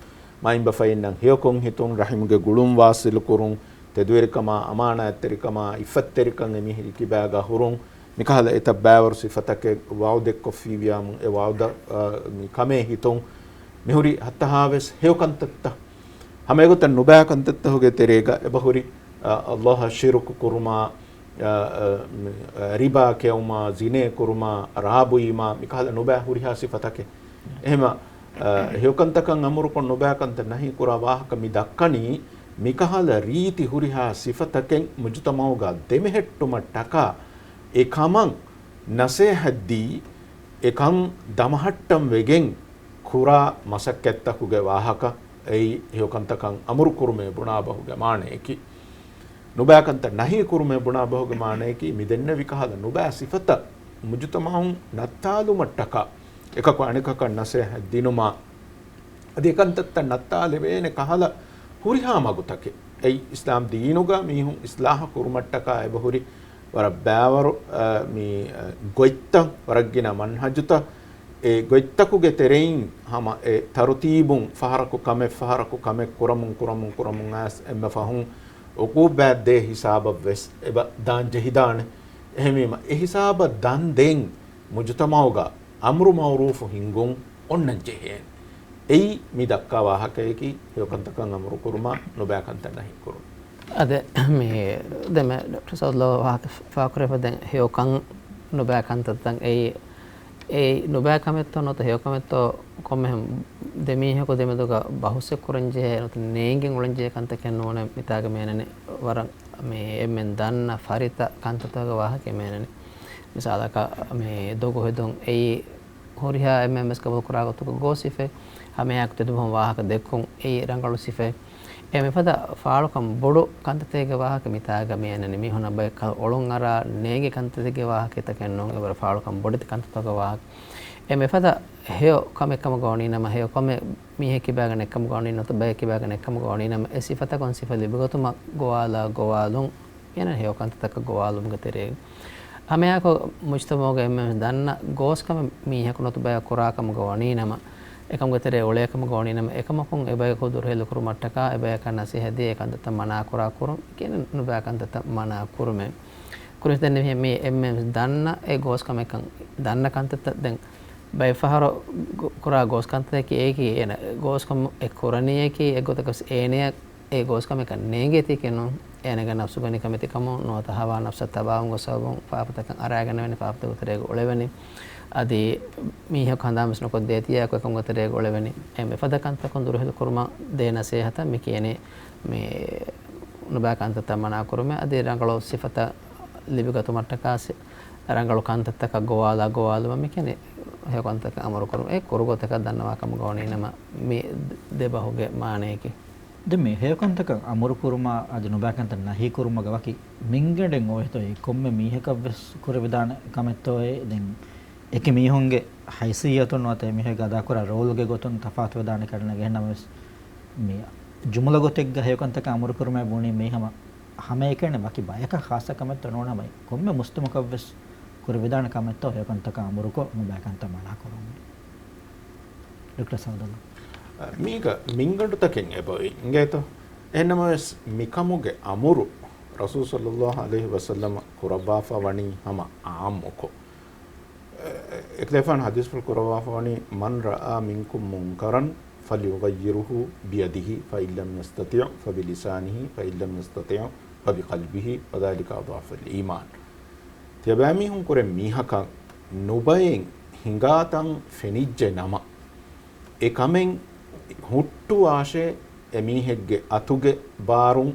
މައިންބަފައިންނަށް ހެޔޮކޮށް ހިތުން، ރަޙިމުގެ ގުޅުން ވާޞިލުކުރުން، ތެދުވެރިކަމާ، އަމާނާތްތެރިކަމާ، އިއްފަތްތެރިކަން އެމީހެއްގެ ކިބާގަ ހުރުން، މިކަހަލަ އެތައް ބައިވަރު ސިފަތަކެއް ވަޢުދެއްކޮށްފީވިޔާމު، އެ ވަޢުދަށް، އާ، މި ކަމޭ ހިތުން، މިހުރި ހައްތަހާވެސް ހެޔޮކަންތައްތައް. ހަމައެގޮތަށް ނުބައި ކަންތައްތަހުގެ ތެރޭގަ އެބަހުރި، އަ، ﷲއަށް ޝިރުކު ކުރުމާ، އަ، އަ، މި، އަ، ރިބާ ކެއުމާ، ޒިނޭ ކުރުމާ، ރާބުއީމާ، މިކަހަލަ ނުބައި ހުރިހާ ސިފަތަކެއް. އެހެމަ، އަ، ހެޔޮކަންތަކަށް އަމުރުކޮށް ނުބައިކަންތައް ނަހީ ކުރާ ވާހަކަ މި ދައްކަނީ، މިކަހަލަ ރީތި ހުރިހާ ސިފަތަކެއް މުޖުތަމަޢުގަ ދެމެހެއްޓުމަށްޓަކާ އެ ކަމަށް ނަސޭހަތްދީ، އެކަން ދަމަހައްޓަން ވެގެން ކުރާ މަސައްކަތްތަކުގެ ވާހަކަ އެއީ ހެޔޮކަންތަކަށް އަމުރު ކުރުމޭ ބުނާ ބަހުގެ މާނަޔަކީ. ނުބައިކަންތައް ނަހީ ކުރުމޭ ބުނާ ބަހުގެ މާނަޔަކީ މި ދެންނެވި ކަހަލަ ނުބައި ސިފަތައް މުޖުތަމަޢުން ނައްތާލުމަށްޓަކާ އެކަކު އަނެކަކަށް ނަސޭހަތް ދިނުމާ، އަދި އެކަންތައްތައް ނައްތާލެވޭނެ ކަހަލަ ހުރިހާ މަގުތަކެއް. އެއީ އިސްލާމް ދީނުގަ މީހުން އިސްލާހު ކުރުމަށްޓަކާ އެބަހުރި ވަރަށް ބައިވަރު، އަ، މި، އަ، ގޮތްތައް، ވަރަށްގިނަ މަންހަޖުތައް، އެ ގޮތްތަކުގެ ތެރެއިން ހަމަ އެ ތަރުތީބުން ފަހަރަކު ކަމެއް، ފަހަރަކު ކަމެއް ކުރަމުން، ކުރަމުން، ކުރަމުން އައިސް އެންމެ ފަހުން އުޤޫބާތް ދޭ ހިސާބަށް ވެސް އެބަ ދާން ޖެހިދާނެ. އެހެންވީމަ، އެ ހިސާބަށް ދަން ދޭން މުޖުތަމަޢުގަ އަމްރު މަޢުރޫފު ހިންގުން އޮންނަން ޖެހޭނެ. އެއީ މި ދައްކާ ވާހަކަޔަކީ، ހެޔޮކަންތަކަށް އަމުރު ކުރުމާ، ނުބައިކަންތައް ނަހީ ކުރުން. އަދެ، މި ދެމެ ޑޮކްޓަރ ސައުދު ވާހަކަ ފާކުރެފަ ދެން ހެޔޮކަން ނުބައި ކަންތައްތައް އެއީ، އެއީ ނުބައި ކަމެއްތޯ ނުވަތަ ހެޔޮކަމެއްތޯ ކޮންމެހެން ދެމީހަކު ދެމެދުގަ ބަހުސެއް ކުރަން ޖެހޭ ނުވަތަ ނޭނގެން އުޅެން ޖެހޭ ކަންތަކެއް ނޫނޭ މިތާގަ މޭނަނީ. ވަރަށް މި އެންމެން ދަންނަ ފަރިތަ ކަންތައްތަކުގެ ވާހަކަ މޭނަނީ. މިސާލަކަށް މި ދޮގު ހެދުން އެއީ ހުރިހާ އެންމެން ވެސް ގަބޫލު ކުރާ ގޮތަކު ގޯސް ސިފައެއް. ހަމައެއާއެކު ތެދުބަހުން ވާހަކަ ދެއްކުން އެއީ ރަނގަޅު ސިފައެއް. އެ މިފަދަ ފާޅުކަން ބޮޑު ކަންތައްތަކެއްގެ ވާހަކަ މިތާގަ މި އެންނަނީ. މީހުންނަށް ބައެއް ކަލަ އޮޅުން އަރާ ނޭނގޭ ކަންތައްތަކެއްގެ ވާހަކަތަކެއް ނޫން. އެވަރަށް ފާޅުކަން ބޮޑެތި ކަންތައްތަކުގެ ވާހަކަ. އެ މިފަދަ ހެޔޮ ކަމެއް ކަމުގަ ވަނީ ނަމަ، ހެޔޮ ކަމެއް މީހެއް ކިބާގަ ނެއްކަމުގަ ވަނީ ނުވަތަ ބައެއް ކިބާގަ ނެއްކަމުގަ ވަނީ ނަމަ، އެ ސިފަތަކުން ސިފަ ލިބިގަތުމަށް ގޮވާލާ ގޮވާލުން އޭނަ ހެޔޮ ކަންތައްތަކަށް ގޮވާލުމުގެ ތެރޭގަ. ހަމައެއާއެކު މުޖްތަމަޢުގެ އެންމެން ދަންނަ ގޯސް ކަމެއް މީހަކު ނުވަތަ ބަޔަކު ކުރާ ކަމުގަ ވަނީ ނަމަ، އެކަމުގެ ތެރޭ އުޅޭ ކަމުގަ ވަނީ ނަމަ، އެކަމަކުން އެބަޔަކު ދުރުހެލި ކުރުމަށްޓަކާ އެބަޔަކަށް ނަސޭހަތް ދީ އެ ކަންތައްތައް މަނާ ކުރާ ކުރުން، ކިޔަން ނުބައި ކަންތައްތައް މަނާ ކުރުމޭ. ކުރިން ދެން މި އެންމެން ދަންނަ އެ ގޯސް ކަމެއްކަން، ދަންނަ ކަންތައްތައް ދެން ބައެއް ފަހަރު ގު-، ކުރާ ގޯސް ކަންތައްތަކީ އެއީކީ އޭނަ ގޯސް ކަމެއް ކުރަނީއަކީ އެއްގޮތަކަށް އޭނަޔަށް އެ ގޯސް ކަމެއްކަން ނޭނގޭތީކީ ނޫން. އޭނަގެ ނަފްސު ގަނިކަމެތިކަމުން ނުވަތަ ހަވާ ނަފްސަށް ތަބާވުމުގެ ސަބަބުން ފާފަތަކަށް އަރާގަނެވެނީ، ފާފަތަކުގެ ތެރޭގަ އުޅެވެނީ. އަދި މީހަކު ހަނދާންވެސް ނުކޮށްދޭތީއާއެކު އެކަމުގެ ތެރޭގަ އުޅެވެނީ. އެ މިފަދަ ކަންތަކުން ދުރުހެލި ކުރުމަށް ދޭ ނަސޭހަތަށް މި ކިޔަނީ މި ނުބައި ކަންތައްތައް މަނާ ކުރުމޭ. އަދި ރަނގަޅު ސިފަތައް ލިބިގަތުމަށްޓަކާ ސި-، ރަނގަޅު ކަންތައްތަކަށް ގޮވާލާ ގޮވާލުމަށް މި ކިޔަނީ ހެޔޮ ކަންތަކަށް އަމުރު ކުރުން. އެ ކުރު ގޮތަކަށް ދަންނަވާ ކަމުގަ ވަނީ ނަމަ މި ދެ ބަހުގެ މާނަޔަކީ. ދެން މި ހެޔޮ ކަންތަކަށް އަމުރު ކުރުމާ އަދި ނުބައި ކަންތައް ނަހީ ކުރުމުގަ ވަކި މިންގަނޑެއް އޮވޭތޯ އެ ކޮންމެ މީހަކަށްވެސް ކުރެވިދާނެ ކަމެއްތޯއޭ؟ ދެން އެކި މީހުންގެ ހައިސިއްޔަތުން ނުވަތަ އެ މީހެއްގެ އަދާކުރާ ރޯލުގެ ގޮތުން ތަފާތުވެދާނެ ކަންނޭނގެ. އެހެންނަމަވެސް މި ޖުމުލަ ގޮތެއްގަ ހެޔޮ ކަންތަކަށް އަމުރު ކުރުމޭ ބުނީ މީ ހަމަ ހަމައެކަނި ވަކި ބަޔަކަށް ޚާއްޞަ ކަމެއްތޯ ނޫން ހަމަ ކޮންމެ މުސްލިމަކަށްވެސް ކުރެވިދާނެ ކަމެއްތޯ ހެޔޮ ކަންތަކަށް އަމުރުކޮށް ނުބައި ކަންތައް މަނާ ކުރުން. ޑޮކްޓަރ ސައުދުﷲ. މީގަ މިންގަނޑުތަކެއް އެބައޮތް އިނގޭތޯ. އެހެންނަމަވެސް މިކަމުގެ އަމުރު ރަސޫލު ޞައްލައްލާހު ޢަލައިހި ވަސައްލަމަ ކުރައްވާފަ ވަނީ ހަމަ ޢާއްމުކޮށް. އެކަލޭފާނު ޙަދީޘްފުޅު ކުރައްވާފަވަނީ، من رأى منكم منكرا فليغيره بيده، فإن لم يستطع فبلسانه، فإن لم يستطع فبقلبه، وذلك أضعف الإيمان. ތިޔަބައިމީހުން ކުރެ މީހަކަށް ނުބައެއް ހިނގާތަން ފެނިއްޖެ ނަމަ، އެ ކަމެއް ހުއްޓުވާށޭ، އެމީހެއްގެ އަތުގެ ބާރުން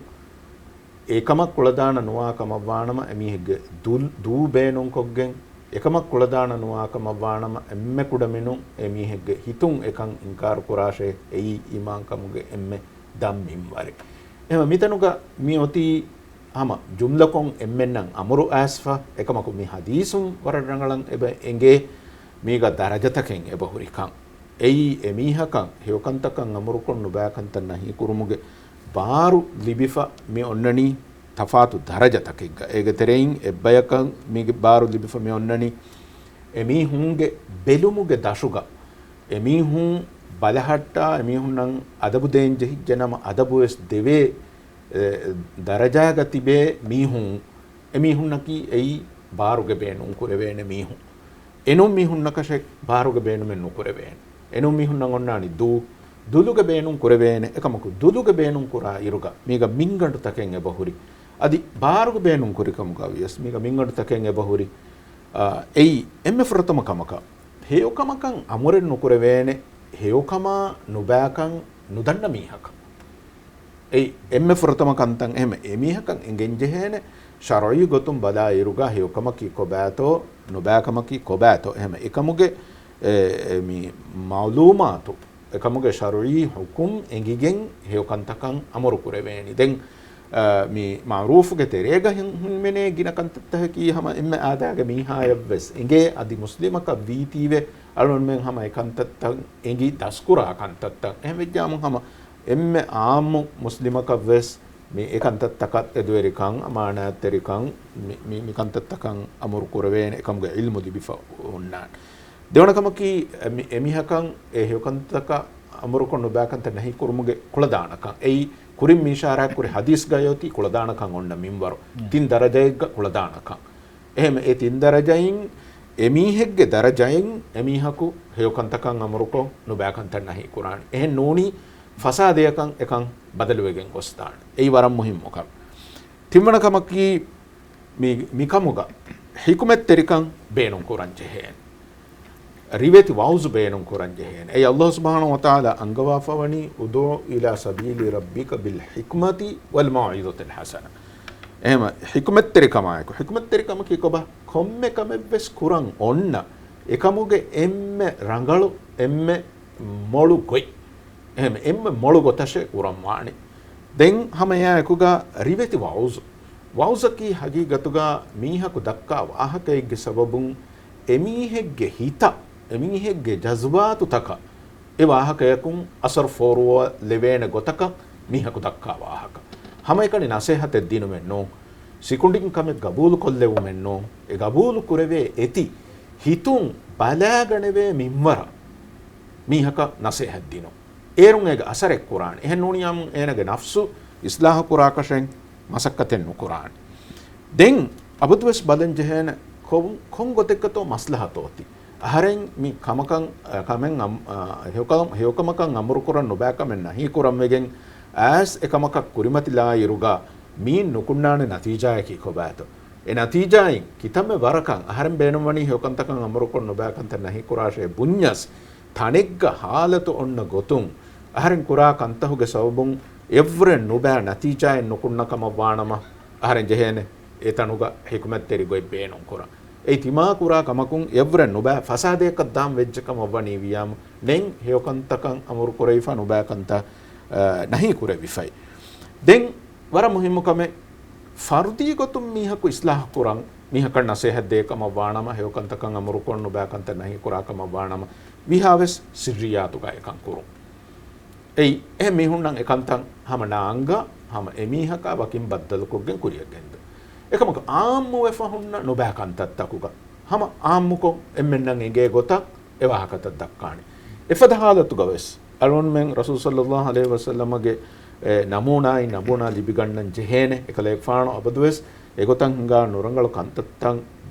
އެކަމަށް ކުޅަދާނަ ނުވާ ކަމަށްވާނަމަ، އެމީހެއްގެ ދޫ-، ދޫ ބޭނުންކޮށްގެން، އެކަމަށް ކުޅަދާނަ ނުވާ ކަމަށްވާނަމަ، އެންމެ ކުޑަމިނުން އެމީހެއްގެ ހިތުން އެކަން އިންކާރު ކުރާށޭ، އެއީ އީމާންކަމުގެ އެންމެ ދަށް މިންވަރެއް. އެހެން މިތަނުގަ މި އޮތީ ހަމަ ޖުމްލަކޮށް އެންމެންނަށް އަމުރު އައިސްފަ، އެކަމަކު މި ޙަދީޘުން ވަރަށް ރަނގަޅަށް އެބަ އެނގޭ މީގަ ދަރަޖަތަކެއް އެބަ ހުރިކަން. އެއީ އެމީހަކަށް ހެޔޮކަންތަކަށް އަމުރުކޮށް ނުބައިކަންތައް ނަހީކުރުމުގެ ބާރު ލިބިފަ މި އޮންނަނީ ތަފާތު ދަރަޖަތަކެއްގަ. އޭގެ ތެރެއިން އެއްބަޔަކަށް މީގެ ބާރު ލިބިފަ މި އޮންނަނީ އެމީހުންގެ ބެލުމުގެ ދަށުގަ. އެމީހުން ބަލަހައްޓާ، އެމީހުންނަށް އަދަބު ދޭން ޖެހިއްޖެނަމަ އަދަބުވެސް ދެވޭ، އެ، ދަރަޖާގަ ތިބޭ މީހުން، އެމީހުންނަކީ އެއީ ބާރުގެ ބޭނުން ކުރެވޭނެ މީހުން. އެނޫން މީހުންނަކަށެއް ބާރުގެ ބޭނުމެއް ނުކުރެވޭނެ. އެނޫން މީހުންނަށް އޮންނާނީ ދޫ، ދުލުގެ ބޭނުން ކުރެވޭނެ. އެކަމަކު ދުލުގެ ބޭނުން ކުރާ އިރުގަ މީގަ މިންގަނޑުތަކެއް އެބަހުރި. އަދި ބާރުގެ ބޭނުން ކުރިކަމުގަ ވިޔަސް މީގަ މިންގަނޑުތަކެއް އެބަހުރި. އާ، އެއީ އެންމެ ފުރަތަމަ ކަމަކަށް. ހެޔޮކަމަކަށް އަމުރެއް ނުކުރެވޭނެ، ހެޔޮކަމާ ނުބައިކަން ނުދަންނަ މީހަކަށް. އެއީ އެންމެ ފުރަތަމަ ކަންތައް. އެހެން އެމީހަކަށް އެނގެންޖެހޭނެ ޝަރުޢީ ގޮތުން ބަލާ އިރުގަ ހެޔޮކަމަކީ ކޮބާތޯ، ނުބައިކަމަކީ ކޮބާތޯ. އެހެން އެކަމުގެ، އެ، އެ، މި މަޢުލޫމާތު، އެކަމުގެ ޝަރުޢީ ޙުކުމް އެނގިގެން ހެޔޮކަންތަކަށް އަމުރު ކުރެވޭނީ. ދެން، އަ، މި މަޢުރޫފުގެ ތެރޭގަ ހި-، ހިމެނޭ ގިނަ ކަންތައްތަކަކީ ހަމަ އެންމެ އާދައިގެ މީހާޔަށްވެސް އެނގޭ، އަދި މުސްލިމަކަށް ވީތީވެ އަޅުންމެން ހަމަ އެ ކަންތައްތައް އެނގި ދަސްކުރާ ކަންތައްތައް. އެހެންވެއްޖާމު ހަމަ އެންމެ އާއްމު މުސްލިމަކަށްވެސް މި އެކަންތައްތަކަށް އެދުވެރިކަން، އަމާނާތްތެރިކަން، މި، މި، މި ކަންތައްތަކަށް އަމުރު ކުރެވޭނެ އެކަމުގެ ޢިލްމު ލިބިފަ އޮންނާނެ. ދެވަނަ ކަމަކީ، އެ، މި، އެމީހަކަށް އެ ހެޔޮކަންތަކަށް އަމުރުކޮށް ނުބައިކަންތައް ނަހީ ކުރުމުގެ ކުޅަދާނަކަން. އެއީ ކުރިން މި އިޝާރާތްކުރި ޙަދީޘްގައި އޮތީ ކުޅަދާނަކަން އޮންނަ މިންވަރު. ތިން ދަރަޖައެއްގަ ކުޅަދާނަކަން. އެހެން އެ ތިން ދަރަޖައިން އެމީހެއްގެ ދަރަޖައިން އެމީހަކު ހެޔޮކަންތަކަށް އަމުރުކޮށް ނުބައިކަންތައް ނަހީ ކުރާނެ. އެހެން ނޫނީ ފަސާދަޔަކަށް އެކަން ބަދަލުވެގެން ގޮސްދާނެ. އެއީ ވަރަށް މުހިއްމު ކަމެއް. ތިންވަނަ ކަމަކީ، މި، މިކަމުގަ ޙިކުމަތްތެރިކަން ބޭނުން ކުރަން ޖެހޭނެ. ރިވެތި ވަޢުޒު ބޭނުން ކުރަން ޖެހޭނެ. އެއީ ﷲ ސުބްޙާނަހޫ ވަތަޢާލާ އަންގަވާފަވަނީ، "ادْعُ إِلَىٰ سَبِيلِ رَبِّكَ بِالْحِكْمَةِ وَالْمَوْعِظَةِ الْحَسَنَةِ." އެހެމަ ޙިކުމަތްތެރިކަމާއެކު. ޙިކުމަތްތެރިކަމަކީ ކޮބާ؟ ކޮންމެ ކަމެއްވެސް ކުރަން އޮންނަ އެކަމުގެ އެންމެ ރަނގަޅު، އެންމެ މޮޅު ގޮތް. އެހެމ އެންމެ މޮޅު ގޮތަށޭ ކުރަން ވާނެ. ދެން ހަމަ އެއާއެކުގަ ރިވެތި ވަޢުޒު. ވަޢުޒަކީ ހަގީގަތުގަ މީހަކު ދައްކާ ވާހަކައެއްގެ ސަބަބުން އެމީހެއްގެ ހިތަށް، އެމީހެއްގެ ޖަޒުބާތުތަކަށް އެ ވާހަކަޔަކުން އަސަރު ފޯރުވާލެވޭނެ ގޮތަކަށް މީހަކު ދައްކާ ވާހަކަ. ހަމައެކަނި ނަސޭހަތެއް ދިނުމެއް ނޫން. ސިކުނޑިން ކަމެއް ގަބޫލުކޮށްލެވުމެއް ނޫން. އެ ގަބޫލު ކުރެވޭ އެތި ހިތުން ބަލާގަނެވޭ މިންވަރަށް މީހަކަށް ނަސޭހަތް ދިނުން. އޭރުން އޭގެ އަސަރެއް ކުރާނެ. އެހެން ނޫނިއްޔާމު އޭނަގެ ނަފްސު އިސްލާހު ކުރާކަށެއް މަސައްކަތެއް ނުކުރާނެ. ދެން އަބަދުވެސް ބަލަން ޖެހޭނެ ކޮން، ކޮން ގޮތެއްގަތޯ މަސްލަހަތޯ އޮތީ. އަހަރެން މި ކަމަކަށް، އަ، ކަމެއް އަމް-، އަ، ހެޔޮކަމަ-، ހެޔޮކަމަކަށް އަމުރުކުރަން ނުބައި ކަމެއް ނަހީކުރަން ވެގެން އައިސް އެކަމަކަށް ކުރިމަތިލާ އިރުގަ މީން ނުކުންނާނެ ނަތީޖާއަކީ ކޮބާތޯ؟ އެ ނަތީޖާއިން ކިތަންމެ ވަރަކަށް އަހަރެން ބޭނުންވަނީ ހެޔޮކަންތަކަށް އަމުރުކޮށް ނުބައި ކަންތައް ނަހީކުރާށޭ ބުންޏަސް، ތަނެއްގަ ހާލަތު އޮންނަ ގޮތުން އަހަރެން ކުރާ ކަންތަހުގެ ސަބަބުން އެއްވުރެ ނުބައި ނަތީޖާއެއް ނުކުންނަ ކަމަށް ވާނަމަ، އަހަރެން ޖެހޭނެ އެ ތަނުގަ ޙިކުމަތްތެރި ގޮތް ބޭނުން ކުރަން. އެއީ ތިމާ ކުރާ ކަމަކުން އެއްވުރެ ނުބައި ފަސާދަޔަކަށް ދާން ވެއްޖެ ކަމަށް ވަނީ ވިޔާމު، ނެތް ހެޔޮކަންތަކަށް އަމުރު ކުރެވިފަ ނުބައި ކަންތައް، އަ، ނަހީ ކުރެވިފައި. ދެން ވަރަށް މުހިއްމު ކަމެއް، ފަރުދީ ގޮތުން މީހަކު އިސްލާހު ކުރަން، މީހަކަށް ނަސޭހަތް ދޭ ކަމަށް ވާނަމަ، ހެޔޮކަންތަކަށް އަމުރުކޮށް ނުބައި ކަންތައް ނަހީ ކުރާ ކަމަށް ވާނަމަ، ވީހާވެސް ސިއްރިއްޔާތުގަ އެކަން ކުރުން. އެއީ، އެހެން މީހުންނަށް އެކަންތައް ހަމަ ނާންގާ، ހަމަ އެމީހަކާ ވަކިން ބައްދަލުކޮށްގެން ކުރިޔަށް ގެންދުން. އެކަމަކު އާއްމުވެފަ ހުންނަ ނުބައި ކަންތައްތަކުގަ ހަމަ އާއްމުކޮށް އެންމެންނަށް އެނގޭ ގޮތަށް އެ ވާހަކަތައް ދައްކާނެ. އެފަދަ ހާލަތުގަ ވެސް އަޅުގަނޑުމެން ރަސޫލު ޞައްލައްލާހު ޢަލައިހި ވަސައްލަމަގެ، އެ، ނަމޫނާއިން ނަމޫނާ ލިބިގަންނަން ޖެހޭނެ. އެކަލޭގެފާނު އަބަދުވެސް އެގޮތަށް ހިނގާ ނުރަނގަޅު ކަންތައްތައް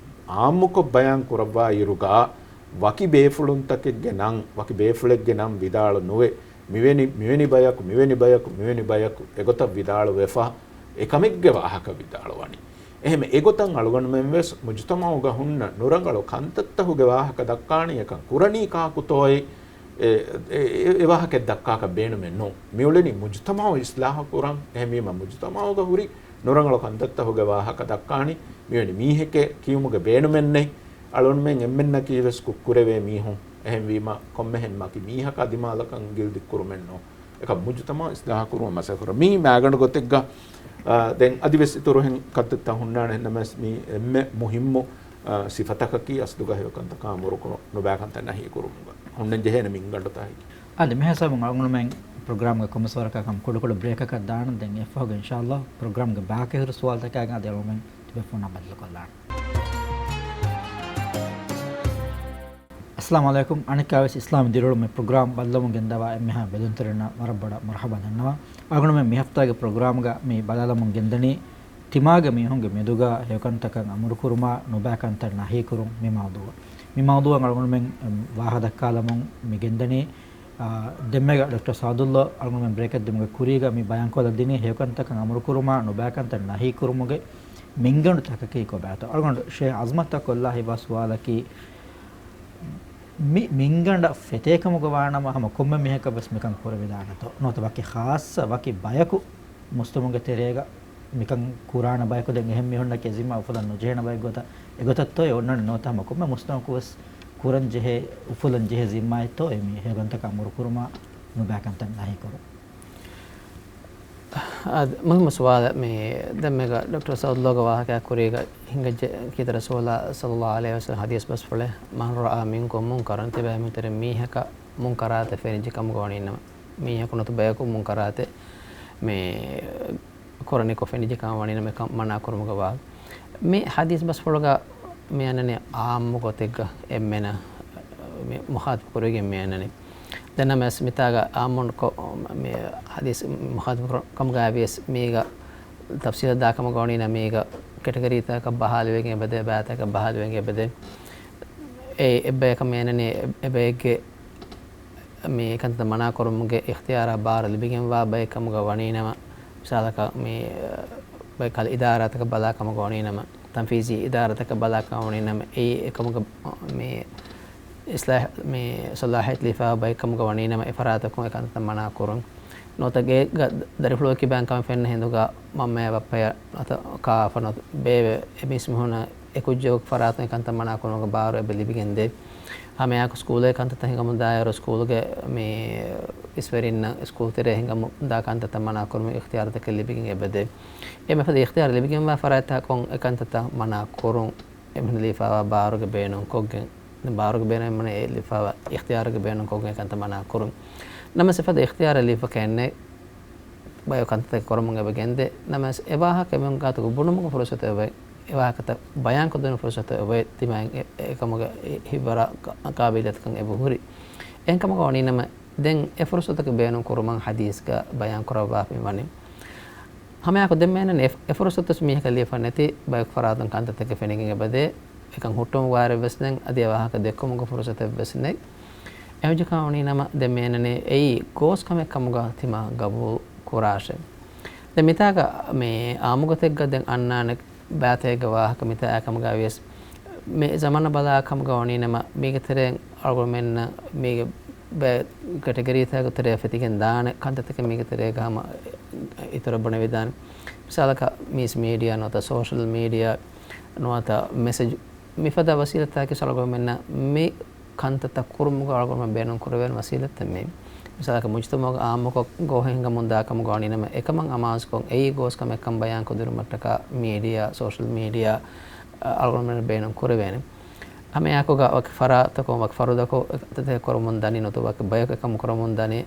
އާއްމުކޮށް ބަޔާން ކުރައްވާ އިރުގަ، ވަކި ބޭފުޅުންތަކެއްގެ ނަން، ވަކި ބޭފުޅެއްގެ ނަން ވިދާޅު ނުވެ، މިވެނި، މިވެނި ބަޔަކު، މިވެނި ބަޔަކު، މިވެނި ބަޔަކު އެގޮތަށް ވިދާޅުވެފަ، އެކަމެއްގެ ވާހަކަ ވިދާޅުވަނީ. އެހެން އެގޮތަށް އަޅުގަނޑުމެން ވެސް މުޖުތަމަޢުގަ ހުންނަ ނުރަނގަޅު ކަންތައްތަކުގެ ވާހަކަ ދައްކާނީ އެކަން ކުރަނީ ކާކުތޯއޭ؟ އެ، އެ، އެ، އެ ވާހަކަ ދައްކާކަށް ބޭނުމެއް ނޫން. މިއުޅެނީ މުޖުތަމަޢު އިސްލާހު ކުރަން. އެހެންވީމަ މުޖުތަމަޢުގަ ހުރި ނުރަނގަޅު ކަންތައްތަކުގެ ވާހަކަ ދައްކާނީ މިވެނި މީހެކޭ ކިޔުމުގެ ބޭނުމެއް ނެތް. އަޅުގަނޑުމެން އެންމެންނަކީ ވެސް ކުށްކުރެވޭ މީހުން. އެހެންވީމަ ކޮންމެހެން ވަކި މީހަކާ ދިމާލަކަށް ގިލް ދިއްކުރުމެއް ނޫން. އެކަމް މުޖުތަމަޢު އިސްލާހު ކުރުމަށް މަސައްކަތް ކުރަން. މީ މާގަނޑު ގޮތެއްގަ، އާ، ދެން އަދިވެސް އިތުރު އެހެން ކަންތައްތައް ހުންނާނެ. އެހެންނަމަވެސް މީ އެންމެ މުހިއްމު، އާ، ސިފަތަކަކީ އަސްލުގަ ހެޔޮކަންތަކާ އަމުރުކުރުން، ނުބައިކަންތައް ނަހީކުރުމުގަ ހުންނަން ޖެހޭނެ މިންގަނޑުތަކަކީ. އާދެ، މިހިސާބުން އަޅުގަނޑުމެން ޕްރޮގްރާމްގެ ކޮންމެސް ވަރަކަށް ކަމަށް ކުޑަކުޑަ ބްރޭކަކަށް ދާނަން. ދެން އެއަށްފަހުގަ އިންޝާﷲ ޕްރޮގްރާމްގެ ބާކީ ހުރި ސުވާލުތަކާގެން އަދި އަޅުގަނޑުމެން ތިބޭފުޅުންނާ ބައްދަލުކޮށްލާނަން. އައްސަލާމު ޢަލައިކުމް. އަނެއްކާވެސް އިސްލާމީ ދިރިއުޅުމުގެ ޕްރޮގްރާމް ބައްލަވަމުން ގެންދަވާ އެންމެހާ ބެލުންތެރިންނަށް ވަރަށް ބޮޑަށް މަރުޙަބާ ދަންނަވަން. އަޅުގަނޑުމެން މި ހަފްތާގެ ޕްރޮގްރާމްގަ މި ބަލާލަމުން ގެންދަނީ ތިމާގެ މީހުންގެ މެދުގަ ހެޔޮކަންތަކަށް އަމުރުކުރުމާ، ނުބައިކަންތައް ނަހީކުރުން މި މައުޟޫޢަށް. މި މައުޟޫޢަށް އަޅުގަނޑުމެން ވާހަކަ ދައްކާލަމުން މި ގެންދަނީ، އާ، ދެންމެގަ ޑޮކްޓަރ ސާދުﷲ އަޅުގަނޑުމެން ބްރޭކަށް ދިމުގެ ކުރީގަ މި ބަޔާންކޮށްލަ ދިނީ ހެޔޮކަންތަކަށް އަމުރުކުރުމާ، ނުބައިކަންތައް ނަހީކުރުމުގެ މިންގަނޑުތަކަކީ ކޮބާތޯ؟ އަޅުގަނޑު ޝޭޚް އަޒްމަތަށް ކޮށްލާ ހިތްވާ ސުވާލަކީ، މި މިންގަނޑަށް ފެތޭކަމުގަ ވާނަމަ ހަމަ ކޮންމެ މީހަކަށް ވެސް މިކަން ކުރެވިދާނެތޯ؟ ނުވަތަ ވަކި ޚާއްޞަ ވަކި ބަޔަކު މުސްލިމުންގެ ތެރޭގަ މިކަން ކުރާނެ ބަޔަކު ދެން އެހެން މީހުންނަކީ ޒިންމާ އުފުލަން ނުޖެހޭނެ ބައެއް ގޮތަށް އެގޮތަށްތޯއޭ އޮންނަނީ؟ ނުވަތަ ހަމަ ކޮންމެ މުސްލިމަކު ވެސް ކުރަން ޖެހޭ، އުފުލަން ޖެހޭ ޒިންމާއެއްތޯއޭ މި ހެޔޮކަންތަކަށް އަމުރުކުރުމާ، ނުބައިކަންތައް ނަހީކުރުން؟ އާ، މުހިއްމު ސުވާލެއް. މި ދެންމެގަ ޑޮކްޓަރ ސާދުﷲގެ ވާހަކައާ ކުރީގަ ހިނގައްޖެ ކީރިތި ރަސޫލާ ޞައްލަﷲު ޢަލައިހި ވަސައްލަމަ ޙަދީޘް ބަސްފުޅެއް، "من رأى منكم منكرا" ތިބޭފުޅުން ތެރެއިން މީހަކަށް މުންކަރާތެއް ފެނިއްޖެ ކަމުގަ ވަނީނަމަ، މީހަކު ނުވަތަ ބަޔަކު މުންކަރާތެއް މި ކުރަނިކޮށް ފެނިއްޖެ ކަމަށް ވަނީނަމަ އެކަން މަނާ ކުރުމުގެ ވާހަކަ. މި ޙަދީޘް ބަސްފުޅުގަ މި އަންނަނީ ޢާއްމު ގޮތެއްގަ އެންމެނަށް މި މުޚާތަބު ކުރެވިގެން މި އަންނަނީ. ދެން ނަމަވެސް މިތާގަ ޢާއްމު ކޮ-، މި ޙަދީޘް މުޚާތަބު ކުރަ-، ކަމުގައިވިޔަސް މީގަ ތަފްޞީލަށް ދާ ކަމުގަ ވަނީނަމަ މީގަ ކެޓަގަރީތަކަކަށް ބަހާލެވިގެން އެބަދޭ، ބައިތަކަކަށް ބަހާލެވިގެން އެބަދޭ. އެ އެއްބަޔަކަށް މި އަންނަނީ އެ-، އެބައެއްގެ މި ކަންތައް މަނާކުރުމުގެ އިޚްތިޔާރާ ބާރު ލިބިގެންވާ ބައެއް ކަމުގަ ވަނީނަމަ، މިސާލަކަށް މި ބައެއް ކަލަ އިދާރާތަކަށް ބަލާ ކަމުގަ ވަނީނަމަ، ތަންފީޒީ އިދާރާތަކަށް ބަލާ ކަމަށް ވަނީނަމަ، އެއީ އެކަމުގަ މި އިސްލާހް، މި ޞަލާޙިއްޔަތު ލިބިފައިވާ ބައެއް ކަމުގަ ވަނީނަމަ، އެ ފަރާތަކުން އެ ކަންތައްތައް މަނާ ކުރުން. ނުވަތަ ގޭގަ ދަރިފުޅު ކިބައިން ކަމެއް ފެންނަ ހިނދުގަ މަންމަޔާ ބައްޕަޔާ ނުވަތަ ކާފަ ނުވަތަ ބޭބެ އެ މީސްމީހުންނަށް އެކުއްޖަކު ފަރާތުން އެ ކަންތައް މަނާ ކުރުމުގެ ބާރު އެބަ ލިބިގެންދޭ. ހަމައެއާއެކު ސްކޫލުގެ ކަންތައްތައް ހިނގަމުންދާއިރު، ސްކޫލުގެ މި އިސްވެރިންނަށް ސްކޫލް ތެރޭ ހިނގަމުންދާ ކަންތައްތައް މަނާ ކުރުމުގެ އިޚްތިޔާރުތަކެއް ލިބިގެން އެބަދޭ. އެ މިފަދަ އިޚްތިޔާރު ލިބިގެންވާ ފަރާތްތަކުން އެ ކަންތައްތައް މަނާ ކުރުން، އެމީހުން ލިބިފައިވާ ބާރުގެ ބޭނުން ކޮށްގެން، ބާރުގެ ބޭނުން މަނަ އެ ލިބިފައިވާ އިޚްތިޔާރުގެ ބޭނުން ކޮށްގެން އެ ކަންތައް މަނާ ކުރުން. ނަމަވެސް އެފަދަ އިޚްތިޔާރެއް ލިބިފަ ކެއެއްނެތް. ބައެއް ކަންތައްތަކެއް ކުރަމުން އެބަ ގެންދޭ. ނަމަވެސް އެ ވާހަކަ އެމީހުން ގާތުގަ ބުނުމުގެ ފުރުސަތެއް އޮވޭ. އެ ވާހަކަތައް ބަޔާންކޮށްދޭނެ ފުރުސަތެއް އޮވޭ. ތިމާއިން އެ، އެކަމުގެ ހިއްވަރާ ކާ-، ކާބިލިއްޔަތުކަން އެބަހުރި. އެހެންކަމުގަ ވަނީނަމަ، ދެން އެ ފުރުސަތަކަށް ބޭނުން ކުރުމަށް ޙަދީޘްގަ ބަޔާން ކުރައްވާފައި ވަނީ. ހަމައެއާއެކު ދެން މި އަންނަނީ އެ، އެ ފުރުސަތު މީހަކަށް ލިބިފަ ނެތި ބަޔަކު ފަރާތުން ކަންތައްތަކެއް ފެނިގެން އެބަދޭ. އެކަން ހުއްޓުމުގެ ވާރެއްވެސް ނެތް، އަދި އެ ވާހަކަ ދެއްކުމުގެ ފުރުސަތެއްވެސް ނެތް. އެހެންވެއްޖެ ކަމަށް ވަނީ ނަމަ، ދެން މި އަންނަނީ އެއީ ގޯސް ކަމެއް ކަމުގަ ތިމާ ގަބޫލު ކުރާށޭ. ދެން މިތާގަ މި އާއްމު ގޮތެއްގަ ދެން އަންނާނެ ބައިތަކެއްގެ ވާހަކަ މިތާ އާ ކަމުގަ ވިޔަސް، މި ޒަމާނަށް ބަލާ ކަމުގަ ވަނީ ނަމަ، މީގެ ތެރެއިން އަޅުގަނޑުމެންނަށް މީގެ ބައެއް ކެޓަގަރީތަކުގެ ތެރެއަށް ފެތިގެން ދާނެ ކަންތައްތަކެއް މީގެ ތެރޭގަ ހަމަ އިތުރަށް ބުނެވިދާނެ. މިސާލަކަށް މީސް މީޑިއާ ނުވަތަ ސޯޝަލް މީޑިއާ ނުވަތަ މެސެޖް މިފަދަ ވަސީލަތްތަކަކީ އަޅުގަނޑުމެންނަށް މި ކަންތައްތައް ކުރުމުގަ އަޅުގަނޑުމެން ބޭނުން ކުރެވޭނެ ވަސީލަތްތައް މީ. މިސާލަކަށް މުޖުތަމަޢުގެ އާއްމުކޮށް ގޯހެއް ހިނގަމުން ދާ ކަމުގަ ވަނީ ނަމަ، އެކަމަށް އަމާޒުކޮށް އެއީ ގޯސް ކަމެއްކަން ބަޔާން ކުރެވުމަށްޓަކާ މީޑިއާ، ސޯޝަލް މީޑިއާ، އަ، އަޅުގަނޑުމެން ބޭނުން ކުރެވޭނެ. ހަމައެއާއެކުގަ ވަކި ފަރާތަކުން، ވަކި ފަރުދަކު އެކަންތައް ކުރަމުން ދަނީ ނުވަތަ ވަކި ބަޔަކު އެކަމު ކުރަމުން ދަނީ،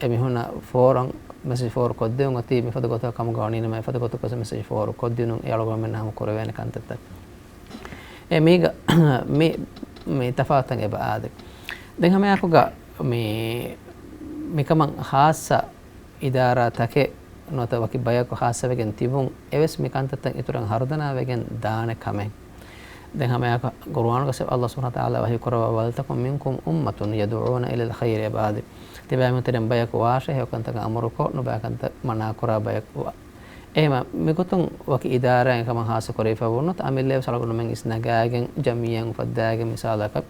އެމީހުންނަށް ފޯރު، މެސެޖް ފޯރު ކޮށްދިއުން އޮތީ މިފަދަ ގޮތަކަށް ކަމުގަ ވަނީ ނަމަ، އެފަދަ ގޮތަކަށް މެސެޖް ފޯރު ކޮށްދިނުން އެ އަޅުގަނޑުމެންނަށް ހަމަ ކުރެވޭނެ ކަންތައްތައް. އެ މީގަ މި، މި ތަފާތުތައް އެބަ އާދެ. ދެން ހަމައެއާއެކުގަ މި، މިކަމަށް ޚާއްޞަ އިދާރާތަކެއް ނުވަތަ ވަކި ބަޔަކު ޚާއްޞަވެގެން ތިބުން އެވެސް މި ކަންތައްތައް އިތުރަށް ހަރުދަނާވެގެން ދާނެ ކަމެއް. ދެން ހަމައެއާއެކު ޤުރުއާނުގަ އައްލާހު ސުބްޙާނަހޫ ވަތަޢާލާ ވަޙީ ކުރައްވާ، "ولتكن منكم أمة يدعون إلى الخير" އެބަ އާދެ. ތިބޭފުޅުން ތެރެއިން ބަޔަކު ވާށޭ ހެޔޮކަންތަކަށް އަމުރުކޮށް، ނުބައިކަންތައް މަނާކުރާ ބަޔަކު ވާ. އެހެންވީމަ މިގޮތުން ވަކި އިދާރާއެއް އެކަމަށް ޚާއްޞަ ކުރެވިފަ ވުންނަތަ، އަމިއްލައަށް ވެސް އަޅުގަނޑުމެން އިސްނަގާގެން، ޖަމްޢިއްޔާއެއް އުފައްދާގެން މިސާލަކަށް،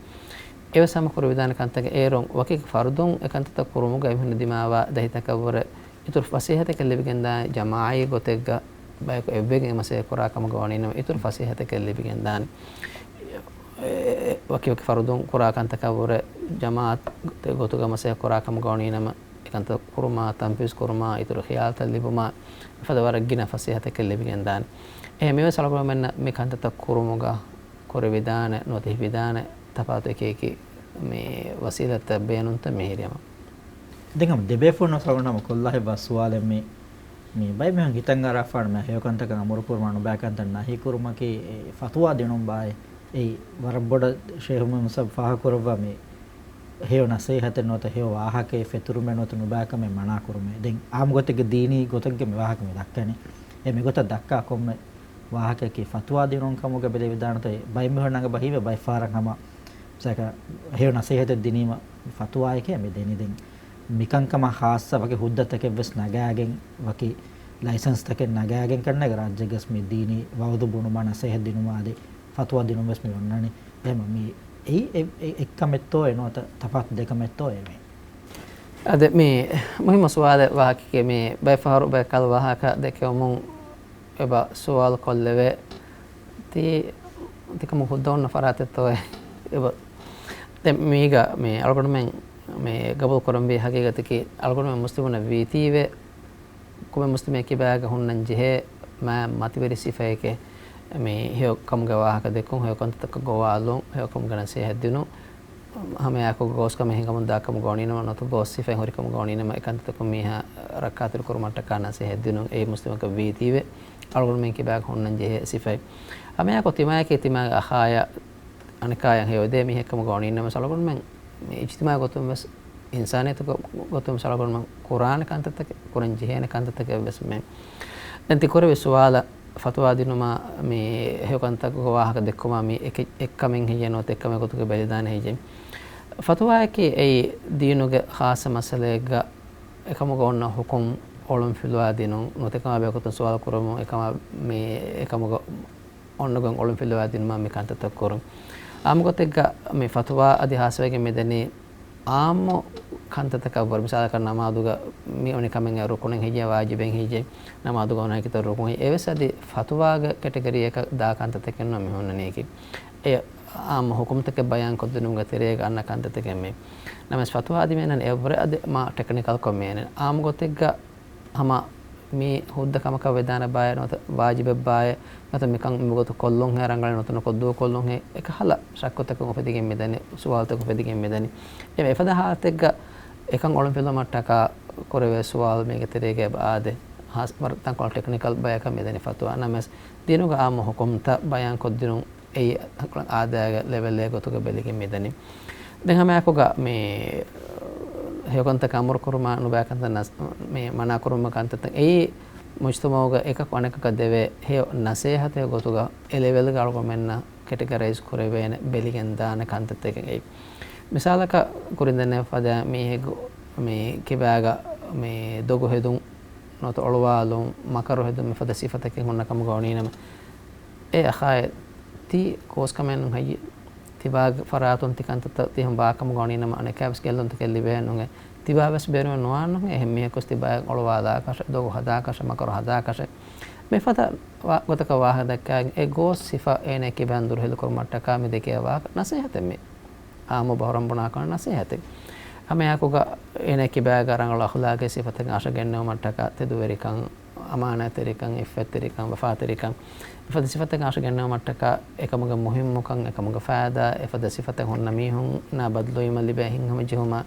އެވެސް ހަމަ ކުރެވިދާނެ ކަންތަކެއް. އޭރުން ވަކި ފަރުދުން އެކަންތައްތައް ކުރުމުގަ އެމީހުން ދިމާވާ ދަތިތަކަށްވުރެ އިތުރު ފަސޭހަތަކެއް ލިބިގެންދާނެ، ޖަމާޢީ ގޮތެއްގަ ބަޔަކު އެއްވެގެން އެ މަސައްކަތް ކުރާ ކަމުގަ ވަނީނަމަ، އިތުރު ފަސޭހަތަކެއް ލިބިގެންދާނެ. އެ، އެ، ވަކި ވަކި ފަރުދުން ކުރާ ކަންތަކަށްވުރެ ޖަމާޢަތް ގޮތުގަ މަސައްކަތް ކުރާ ކަމުގަ ވަނީނަމަ، ކަންތައް ކުރުމާ، ތަންފީޒު ކުރުމާ، އިތުރު ޚިޔާލުތައް ލިބުމާ، މިފަދަ ވަރަށް ގިނަ ފަސޭހަތަކެއް ލިބިގެން ދާނެ. އެހެން މިވެސް އަޅުގަނޑުމެންނަށް މި ކަންތައްތައް ކުރުމުގަ ކުރެވިދާނެ، ނުވަތަ ހިފިދާނެ ތަފާތު އެކި އެކި މި ވަސީލަތްތައް ބޭނުންތައް މިހިރި ހަމަ. ދެން ހަމަ ދެބޭފުޅުން ވެސް އަޅުގަނޑު ހަމަ ކޮށްލާ ހިތްވާ ސުވާލެއް މި، މި ބައެއް މީހުން ހިތަށް އަރާފާނެ މި ހެޔޮ ކަންތަކަށް އަމުރު ކުރުމާ ނުބައި ކަންތައް ނަހީ ކުރުމަކީ އެ ފަތުވާ ދިނުން ބާއޭ. އެއީ ވަރަށް ބޮޑަށް ޝޭޚް މުހައްމަދު ސާބް ފާހަގަކުރައްވާ މި ހެޔޮ ނަސޭހަތެއް ނުވަތަ ހެޔޮ ވާހަކައެއް ފެތުރުމޭ ނުވަތަ ނުބައިކަމެއް މަނާކުރުމޭ. ދެން އާއްމު ގޮތެއްގެ ދީނީ ގޮތެއްގެ މި ވާހަކަ މި ދައްކަނީ. އެ މިގޮތަށް ދައްކާ ކޮންމެ ވާހަކައަކީ ފަތުވާ ދިނުން ކަމުގަ ބެލެވިދާނެތޯ، ބައެއް މީހުން ނަގަބަ ހީވޭ ބައެއް ފަހަރަށް ހަމަ މިސާލަކަށް ހެޔޮ ނަސޭހަތެއް ދިނީމަ ފަތުވާއެކޭ މި ދެނީ. ދެން މިކަންކަމަށް ޚާއްޞަ ވަކި ހުއްދަތަކެއް ވެސް ނަގާގެން، ވަކި ލައިސަންސްތަކެއް ނަގާގެން ކަންނޭނގެ ރާއްޖޭގަސް މި ދީނީ ވައުޒު ބުނުމާ ނަސޭހަތް ދިނުމާ އަދި ފަތުވާ ދިނުން ވެސް މި އޮންނާނީ. އެހެން މި އެއީ އެ-، އެ-، އެއްކަމެއްތޯއޭ ނުވަތަ ތަފާތު ދެކަމެއްތޯއޭ މި؟ އަދި މި މުހިއްމު ސުވާލެއް ވާހަކައެކޭ. މި ބައެއް ފަހަރު ބައެއް ކަހަލަ ވާހަކަ ދެކެވުމުން އެބަ ސުވާލު ކޮށްލެވޭ. ތީ، ތިކަމު ހުއްދަ އޮންނަ ފަރާތެއްތޯއޭ؟ އެބަ. ދެން މީގަ މި އަޅުގަނޑުމެން މި ގަބޫލު ކުރަންވީ ހަގީގަތަކީ އަޅުގަނޑުމެން މުސްލިމުންނަށް ވީތީވެ ކޮންމެ މުސްލިމެއް ކިބާގަ ހުންނަން ޖެހޭ މާތް މަތިވެރި ސިފައެކޭ. މި ހެޔޮ ކަމުގެ ވާހަކަ ދެއްކުން، ހެޔޮ ކަންތައްތަކަށް ގޮވާލުން، ހެޔޮ ކަމުގެ ނަސޭހަތް ދިނުން، ހަމައެއާއެކު ގޯސްކަމެއް ހިނގަމުން ދާކަމުގަ އޮނީނަމަ ނުވަތަ ގޯސް ސިފައެއް ހުރިކަމުގަ އޮނީނަމަ އެކަންތައްތަކުން މީހާ ރައްކާތެރި ކުރުމަށްޓަކާ ނަސޭހަތް ދިނުން އެއީ މުސްލިމަކަށް ވީތީވެ އަޅުގަނޑުމެން ކިބާގަ ހުންނަން ޖެހޭ ސިފައެއް. ހަމައެއާއެކު ތިމާޔަކީ ތިމާގެ އަޚާޔާ އަނެކާޔަށް ހެޔޮއެދޭ މީހެއްކަމުގަ އޮނީނަމަވެސް އަޅުގަނޑުމެން މި އިޖްތިމާޢީ ގޮތުން ވެސް، އިންސާނިއްޔަތުގެ ގޮތުން ވެސް އަޅުގަނޑުމެން ކުރާނެ ކަންތައްތަކެއް، ކުރަން ޖެހޭނެ ކަންތައްތަކެއް ވެސް މެ. ދެން ތި ކުރެވި ސުވާލަށް ފަތުވާ ދިނުމާ، މި ހެޔޮ ކަންތަކުގެ ވާހަކަ ދެއްކުމާ، މި އެކެއް، އެއްކަމެއް ހެއްޔޭ ނުވަތަ އެއްކަމެއް ގޮތުގަ ބެލިދާނެ ހެއްޔޭ؟ ފަތުވާއަކީ އެއީ ދީނުގެ ޚާއްޞަ މައްސަލައެއްގަ އެކަމުގަ އޮންނަ ހުކުމް އޮޅުންފިލުވާ ދިނުން، ނުވަތަ އެކަމާ ބެހޭގޮތުން ސުވާލު ކުރަމުން އެކަމާ މި އެކަމުގަ އޮންނަ ގޮތް އޮޅުންފިލުވާ ދިނުމާ މި ކަންތައްތައް ކުރުން. އާއްމު ގޮތެއްގަ މި ފަތުވާ އަދި ހާއްސަވެގެން މިދަނީ އާއްމު ކަންތައްތަކަށްވުރެ، މިސާލަކަށް ނަމާދުގަ މި އޮނި ކަމެއް ރުކުނެއް ހެއްޔޭ، ވާޖިބެއް ހެއްޔޭ، ނަމާދުގަ އޮންނަ ކިތައް ރުކުން ހެއްޔޭ، އެވެސް އަދި ފަތުވާގެ ކެޓަގަރީއަކަށް ދާ ކަންތައްތަކެއް ނޫން މި ހުންނަނީކީ. އެ އާއްމު ހުކުމްތަކެއް ބަޔާންކޮށްދިނުމުގެ ތެރޭގަ އަންނަ ކަންތައްތަކެއް މީ. ނަމަވެސް ފަތުވާ އަދި މީނަން އެއަށްވުރެ އަދި މާ ޓެކްނިކަލްކޮށް މީނަން. އާއްމު ގޮތެއްގަ ހަމަ މީ ހުއްދަ ކަމަކަށް ވެދާނެ ބާއޭ ނުވަތަ ވާޖިބެއް ބާއޭ ނުވަތަ މިކަން މިގޮތު ކޮށްލުންހޭ ރަނގަޅޭ ނުވަތަ ނުކޮށް ދޫކޮށްލުންހޭ އެކަހަލަ ޝައްކުތަކެއް އުފެދިގެން މިދަނީ، ސުވާލުތަކެއް އުފެދިގެން މިދަނީ. އެ އެފަދަ ހާލަތެއްގަ އެކަން އޮޅުންފިލުވުމަށްޓަކާ ކުރެވޭ ސުވާލު މީގެ ތެރޭގަ އެބަ އާދޭ. ހާސް ވަރަށް ތަންކޮޅެއް ޓެކްނިކަލް ބަޔަކަށް މިދަނީ ފަތުވާ. ނަމަވެސް ދީނުގެ އާއްމު ހުކުމްތައް ބަޔާންކޮށްދިނުން އެއީ އާދައިގެ ލެވެލްއެއް ގޮތުގަ ބެލިގެން މިދަނީ. ދެން ހަމައެކުގަ މި ހެޔޮކަންތަކަށް އަމުރުކުރުމާ ނުބައިކަންތައް ނަސް-، މި މަނާކުރުމުގެ ކަންތައްތައް އެއީ މުޖްތަމަޢުގަ އެކަކު އަނެކަކަށް ދެވޭ ހެޔޮ ނަސޭހަތެއް ގޮތުގަ އެ ލެވެލްގަ އަޅުގަނޑުމެންނަށް ކެޓަގަރައިޒް ކުރެވޭނެ ބެލިގެން ދާނެ ކަންތައްތަކެއް އެއީ. މިސާލަކަށް ކުރިން ދެންނެވި ފަދަ މީހެއްގެ މި ކިބާގަ މި ދޮގު ހެދުން ނުވަތަ އޮޅުވާލުން، މަކަރު ހެދުން މިފަދަ ސިފަތަކެއް ހުންނަ ކަމުގަ އޮނީނަމަ، އޭ އަޚާއޭ، ތީ ކޯސްކަމެއް ނޫން ހެއްޔޭ؟ ތިބާގެ ފަރާތުން ތި ކަންތައްތައް ތިހެން ބާކަމުގަ އޮނީނަމަ އަނެކާވެސް ގެއްލުންތަކެއް ލިބޭ ނޫނޭ. ތިބާވެސް ބޭނުމެއް ނުވާން ނޫނޭ. އެހެން މީހަކުވެސް ތިބާއަށް އޮޅުވާލާކަށެއް، ދޮގު ހަދާކަށެއް، މަކަރު ހަދާކަށެއް. މިފަދަ ވާ-، ގޮތަކަށް ވާހަކަ ދައްކާގެން އެ ގޯސް ސިފަ އޭނަ ކިބައިން ދުރުހެލި ކުރުމަށްޓަކާ މި ދެކޭ ވާހަކަ ނަސޭހަތެއް މި. އާއްމު ބަހުރަން ބުނާކަން ނަސޭހަތެއް. ހަމައެއާއެކުގަ އޭނަ ކިބާގަ ރަނގަޅު އަޚުލާގީ ސިފަތަކަށް އަށަގެންނެވުމަށްޓަކާ ތެދުވެރިކަން، އަމާނާތްތެރިކަން، އިއްފަތްތެރިކަން، ވަފާތެރިކަން، މިފަދަ ސިފަތަކަށް އަށަގެންނެވުމަށްޓަކާ އެކަމުގެ މުހިއްމުކަން، އެކަމުގެ ފައިދާ، އެފަދަ ސިފަތައް ހުންނަ މީހުންނާ ބަދަލުވީމަ ލިބޭ ހިތްހަމަޖެހުމާ،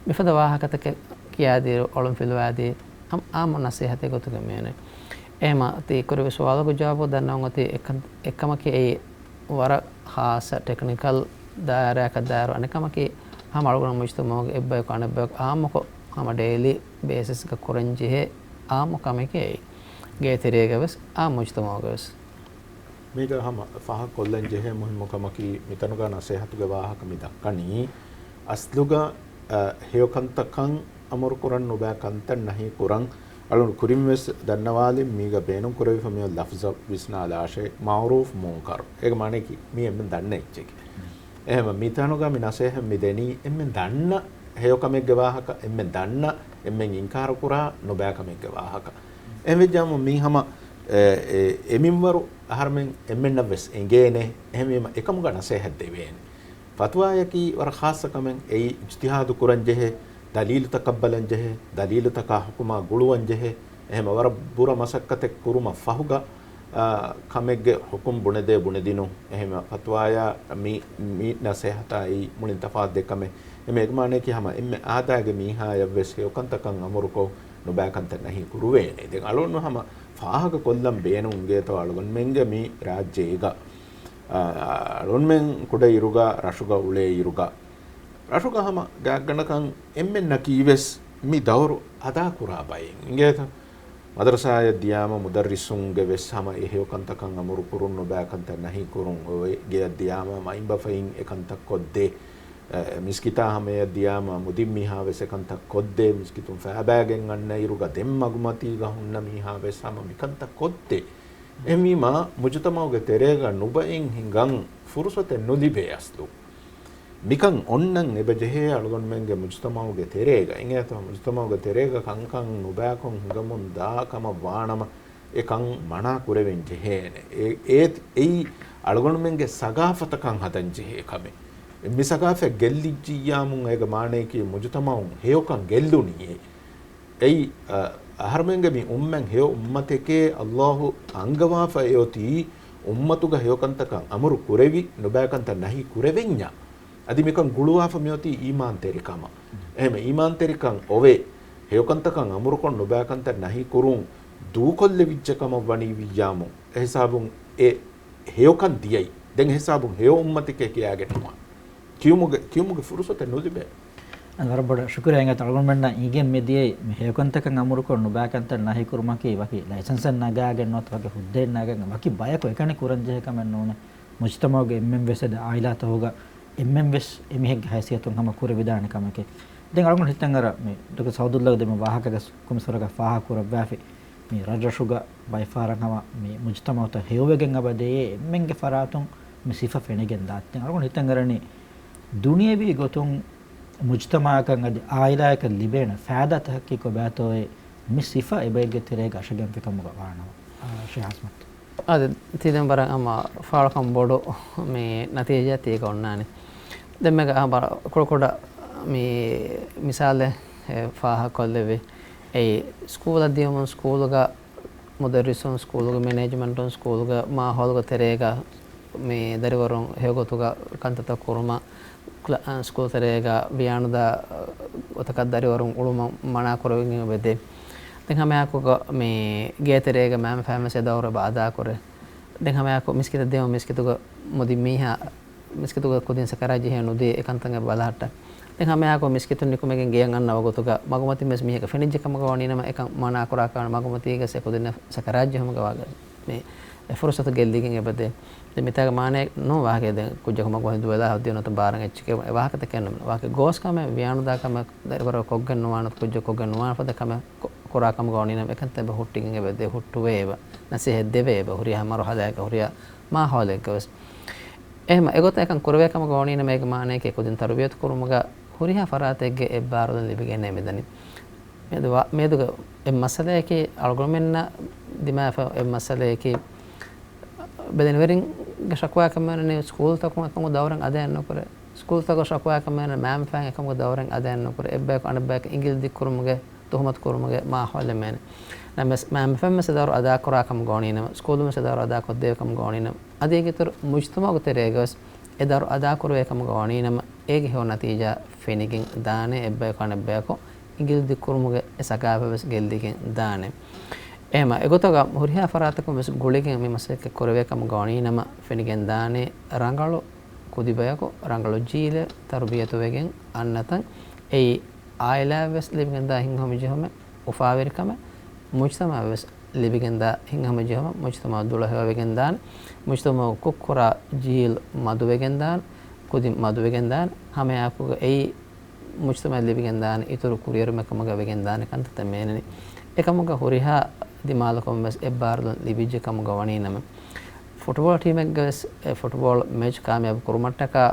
މިފަދަ ވާހަކަތަކެއް ކިޔާދިޔައިރު އޮޅުންފިލުވާދީ، އަމް-، އާއްމު ނަސޭހަތެއް ގޮތުގަ މިއޮންނަނީ. އެހެމަ ތި ކުރެވި ސުވާލުގެ ޖަވާބު ދަންނަވަން އޮތީ އެކަން-، އެއްކަމަކީ އެއީ ވަރަށް ޚާއްޞަ ޓެކްނިކަލް ދާއިރާއަކަށް ދާއިރު އަނެއްކަމަކީ، ހަމަ އަޅުގަނޑު މުޖްތަމަޢުގެ އެއްބަޔަކު އަނެއްބަޔަކު އާއްމުކޮށް، ހަމަ ޑެއިލީ ބޭސިސްގަ ކުރަންޖެހޭ އާއްމު ކަމެކޭ އެއީ. ގޭތެރޭގަ ވެސް އާއްމު މުޖްތަމަޢުގަ ވެސް. މީގަ ހަމަ ފާހަގަކޮށްލަން ޖެހޭ މުހިއްމު ކަމަކީ، މިތަނުގަ ނަސޭހަތުގެ ވާހަކަ މި ދައްކަނީ، އަސްލުގަ، އަ، ހެޔޮކަންތަކަށް އަމުރުކުރަން ނުބައި ކަންތައް ނަހީކުރަން. އަޅުން ކުރިންވެސް ދަންނަވާލިން މީގަ ބޭނުންކުރެވިފަ މިއޮތް ލަފްޒަށް ވިސްނާލާށޭ، މަޢުރޫފް މުންކަރު. އޭގެ މާނައަކީ މީ އެންމެން ދަންނަ އެއްޗެކޭ. އެހެމަ މިތަނުގަ މި ނަސޭހަތް މި ދެނީ އެންމެން ދަންނަ ހެޔޮކަމެއްގެ ވާހަކަ، އެންމެން ދަންނަ، އެންމެން އިންކާރުކުރާ ނުބައިކަމެއްގެ ވާހަކަ. އެހެންވެއްޖާމު މީ ހަމަ، އެ، އެ، އެ މިންވަރު އަހަރުމެން އެންމެންނަށްވެސް އެނގޭނެ. އެހެންވީމަ އެކަމުގަ ނަސޭހަތް ދެވޭނެ. ފަތުވާއަކީ ވަރަށް ޚާއްޞަ ކަމެއް. އެއީ އިޖްތިހާދު ކުރަން ޖެހޭ، ދަލީލުތަކަށް ބަލަން ޖެހޭ، ދަލީލުތަކާ ޙުކުމާ ގުޅުވަން ޖެހޭ، އެހެން ވަރަށް ބުރަ މަސައްކަތެއް ކުރުމަށް ފަހުގަ، އާ، ކަމެއްގެ ޙުކުމް ބުނެދޭ ބުނެދިނު. އެހެން ފަތުވާޔާ މި، މި ނަސޭހަތާއި މުޅިން ތަފާތު ދެ ކަމެއް. އެމެ އެގްމާނައަކީ ހަމަ އެންމެ އާދައިގެ މީހާޔަށްވެސް ހެޔޮކަންތަކަށް އަމުރުކޮށް ނުބައިކަންތައް ނަހީ ކުރުވޭނެ. ދެން އަޅުން ހަމަ ފާހަގަ ކޮށްލަން ބޭނުން އިނގޭތޯ އަޅުގަނޑުމެންގެ މި ރާއްޖޭގަ، އާ، އަޅުންމެން ކުޑައިރުގަ ރަށުގަ އުޅޭ އިރުގަ، ރަށުގަ ހަމަ ގާތްގަނޑަކަށް އެންމެންނަކީ ވެސް މި ދައުރު އަދާކުރާ ބައެއް އިނގޭތަ؟ މަދަރުސާއަށް ދިޔާމަ މުދައްރިސުންގެ ވެސް ހަމަ އެ ހެޔޮކަންތަކަށް އަމުރު ކުރުން ނުބައިކަންތައް ނަހީ ކުރުން އޮވޭ. ގެޔަށް ދިޔާމަ މައިންބަފައިން އެކަންތައް ކޮށްދޭ. އެ، މިސްކިތާ ހަމަޔަށް ދިޔާމަ މުދިން މީހާ ވެސް އެކަންތައް ކޮށްދޭ. މިސްކިތުން ފައިބައިގެން އަންނަ އިރުގަ ދެން މަގުމަތީގަ ހުންނަ މީހާ ވެސް ހަމަ މިކަންތައް ކޮށްދޭ. އެހެންވީމަ މުޖުތަމައުގެ ތެރޭގަ ނުބައިން ހިނގަން ފުރުސަތެއް ނުލިބޭ އަސްލު. މިކަން އޮންނަން އެބަ ޖެހޭ އަޅުގަނޑުމެންގެ މުޖުތަމައުގެ ތެރޭގަ، އިނގޭތޯ މުޖުތަމައުގެ ތެރޭގަ ކަންކަން ނުބައިކޮށް ހިނގަމުން ދާ ކަމަށް ވާނަމަ، އެ ކަން މަނާ ކުރެވެން ޖެހޭނެ. އެ، އޭ، އެއީ އަޅުގަނޑުމެންގެ ސަގާފަތަކަށް ހަދަން ޖެހޭ ކަމެއް. މި ސަގާފަތް ގެއްލިއްޖިއްޔާމުން އޭގެ މާނަޔަކީ މުޖުތަމައުން ހެޔޮކަން ގެއްލުނީ. އެއީ، އަ، އަހަރުމެންގެ މި އުއްމަތް ހެޔޮ އުއްމަތެކޭ އައްލާހު އަންގަވާފަ އެއޮތީ އުއްމަތުގަ ހެޔޮކަންތަކަށް އަމުރު ކުރެވި، ނުބައިކަންތައް ނަހީ ކުރެވެންޏާ. އަދި މިކަން ގުޅުވާފަ މިއޮތީ އީމާންތެރިކަމަށް. އެހެން އީމާންތެރިކަން އޮވޭ، ހެޔޮކަންތަކަށް އަމުރުކޮށް ނުބައިކަންތައް ނަހީ ކުރުން ދޫކޮށްލެވިއްޖެ ކަމަށް ވަނީ ވިއްޔާމު، އެހިސާބުން އެ ހެޔޮކަން ދިޔައީ. ދެން އެހިސާބުން ހެޔޮ އުއްމަތެކޭ ކިޔާގެން ނުވާނެ. ކިޔުމުގެ، ކިޔުމުގެ ފުރުސަތެއް ނުލިބޭ. އަދި ވަރަށް ބޮޑަށް ޝުކުރިއްޔާ އިނގޭތޯ އަޅުގަނޑުމެންނަށް އިނގެން މި ދިޔައީ މި ހެޔޮކަންތަކަށް އަމުރުކޮށް ނުބައިކަންތައް ނަހީ ކުރުމަކީ ވަކި ލައިސަންސެއް ނަގާގެން ނުވަތަ ވަކި ހުއްދައެއް ނަގަން ވަކި ބަޔަކު އެކަނި ކުރަންޖެހޭ ކަމެއް ނޫނޭ. މުޖުތަމައުގެ އެންމެން ވެސް އަދި އާއިލާތަކުގަ އެންމެން ވެސް އެމީހެއްގެ ހައިސިއްޔަތުން ހަމަ ކުރެވިދާނެ ކަމެކޭ. ދެން އަޅުގަނޑު ހިތަށް އަރާ މި ޑޮކްޓަރ ސައުދުއްލާގެ ދެމެ ވާހަކަގަ ކުމިސްވަރަކަށް ފާހަގަ ކުރައްވާފި. މި ރަށްރަށުގަ ބައެއް ފަހަރަށް ހަމަ މި މުޖުތަމައުތައް ހެޔޮވެގެން އެބަ ދެޔޭ އެންމެންގެ ފަރާތުން މި ސިފަ ފެނިގެން ދާތީ. ދެން އަޅުގަނޑު ހިތަށް އަރަނީ ދުނިޔެވީ ގޮތުން މުޖުތަމައަކަށް އަދި އާއިލާއަކަށް ލިބޭނެ ފައިދާތަކަކީ ކޮބާތޯއޭ މި ސިފަ އެބައެއްގެ ތެރޭގަ އަށަގެންފި ކަމުގަ ވާނަމަ. އާ، ޝޭހް އަސްމަތް. އާދެ، ތި ދެން ވަރަށް ހަމަ ފާޅުކަން ބޮޑު މި ނަތީޖާ ތީގަ އޮންނާނެ. ދެން މޭގަ ހަމަ ކުޑަކުޑަ މި މިސާލެއް ފާހަގަކޮށްލެވި. އެއީ ސްކޫލަށް ދިޔުމުން ސްކޫލުގަ މުދައްރިސުން، ސްކޫލުގެ މެނޭޖްމަންޓުން، ސްކޫލުގެ މާހައުލުގެ ތެރޭގަ މި ދަރިވަރުން ހެޔޮގޮތުގަ ކަންތައްތައް ކުރުމަށް، ކްލަ-، އަ، ސްކޫލް ތެރޭގަ ވިޔާނުދާ ގޮތަކަށް ދަރިވަރުން އުޅުމަށް މަނާ ކުރެވިގެން އެބަދޭ. ދެން ހަމައެއާއެކުގަ މި ގޭތެރޭގަ މައިންބަފައިން ވެސް އެ ދައުރު އެބަ އަދާކުރޭ. ދެން ހަމައެއާއެކު މިސްކިތަށް ދިޔުމަށް މިސްކިތުގަ މުދިން މީހާ މިސްކިތުގަ ކުދިން ސަކަރާތް ޖެހޭ ނުދޭ އެކަންތައް އެބަ ބަލަހައްޓާ. ދެން ހަމައެއާއެކު މިސްކިތުން ނިކުމެގެން ގެޔަށް އަންނަ ވަގުތުގަ މަގުމަތިން ވެސް މީހަކަށް ފެނިއްޖެ ކަމުގަ ވަނީނަމަ އެކަން މަނާ ކުރާކަށް ވާނެ މަގުމަތީގަ އެ ކުދިންނަށް ސަކަރާތް ޖެހުމުގެ ވާގަ މި އެ ފުރުސަތު ގެއްލިގެން އެބަދޭ. ދެން މިތާގަ މާނައެއް ނޫން ވާހަކައެއް ދެން ކުއްޖަކު މަގުމަތިން ދުވެލާ ހައްދިޔަ ނުވަތަ ބާރަށް އެއްޗެކޭ އެ ވާހަކަތަކެއް ނޫން. ވާހަކަ ގޯސް ކަމެއް ވިޔާނުދާ ކަމެއް ދަރިވަރަކަށް ކޮށްގެން ނުވާނެ ކުއްޖަކު ކޮށްގެން ނުވާނެ ފަދަ ކަމެއް ކު-، ކުރާ ކަމުގަ ވަނީނަމަ އެކަންތައް އެބަ ހުއްޓިގެން އެބަދޭ ހުއްޓުވޭ އެބަ. ނަސޭހަތް ދެވޭ އެބަ ހުރިހާ މަރުހަލާއެއްގަ ހުރިހާ މާހައުލެއްގަ ވެސް. އެހެމަ އެގޮތަށް އެކަން ކުރެވޭ ކަމުގަ ވަނީނަމަ އޭގެ މާނަޔަކީ ކުދިން ތަރުބިޔަތު ކުރުމުގަ ހުރިހާ ފަރާތެއްގެ އެއްބާރުލުން ލިބިގެންނޭ މިދަނީ. މިއަދު ވާ-، މިއަދުގެ އެއް މައްސަލަޔަކީ އަޅުގަނޑުމެންނަށް ދިމާވެފަ އެއް މައްސަލަޔަކީ ބެލެނިވެރިންގެ ޝަކުވާ ކަމެއް ނޫނީ ސްކޫލްތަކުން އެކަމުގެ ދައުރެއް އަދައެއް ނުކުރޭ. ސްކޫލްތަކުގެ ޝަކުވާ ކަމެއް ނޫނީ މައިންބަފައިން އެކަމުގެ ދައުރެއް އަދައެއް ނުކުރޭ. އެއްބަޔަކު އަނެއްބަޔަކަށް އިނގިލި ދިއްކުރުމުގެ ތުހުމަތު ކުރުމުގެ މާހައުލެއް މޭނެ. ނަމަވެސް މައިންބަފައިން ވެސް އެ ދައުރު އަދާކުރާ ކަމުގަ ވަނީނަމަ، ސްކޫލުން ވެސް އެ ދައުރު އަދާކޮށްދެވޭ ކަމުގަ ވަނީނަމަ، އަދި އޭގެ އިތުރު މުޖުތަމައުގެ ތެރޭގަ ވެސް އެ ދައުރު އަދާކުރެވޭ ކަމުގަ ވަނީނަމަ، އޭގެ ހެޔޮ ނަތީޖާ ފެނިގެން ދާނެ އެއްބަޔަކު އަނެއްބަޔަކު އިނގިލި ދިއްކުރުމުގެ އެ ސަގާފަތް ވެސް ގެއްލިގެން ދާނެ. އެހެމަ އެގޮތަކަށް ހުރިހާ ފަރާތަކުން ވެސް ގުޅިގެން މި މަސައްކަތް ކުރެވޭ ކަމުގަ ވަނީނަމަ، ފެނިގެން ދާނެ ރަނގަޅު ކުދިބަޔަކު ރަނގަޅު ޖީލެއް ތަރުބިޔަތުވެގެން އަންނަތަން. އެއީ އާއިލާއަށް ވެސް ލިބިގެންދާ ހިތްހަމަޖެހުމެއް، އުފާވެރިކަމެއް، މުޖްތަމަޢަށް ވެސް ލިބިގެންދާ ހިތްހަމަޖެހުމެއް، މުޖްތަމަޢު ދުޅަހެޔޮވެގެންދާނެ، މުޖްތަމަޢު ކުށްކުރާ ޖީލް މަދުވެގެންދާނެ، ކުދިން މަދުވެގެންދާނެ، ހަމައެއާއެކުގަ އެއީ މުޖްތަމަޢަށް ލިބިގެންދާނެ އިތުރު ކުރިއެރުމެއް ކަމުގަ ވެގެންދާނެ ކަންތައްތައް މޭނެނީ. އެކަމުގަ ހުރިހާ ދިމާލަކުން ވެސް އެއްބާރުލުން ލިބިއްޖެ ކަމުގަ ވަނީނަމަ، ފުޓްބޯޅަ ޓީމެއްގެ ވެސް އެ ފުޓްބޯޅަ މެޗް ކާމިޔާބު ކުރުމަށްޓަކާ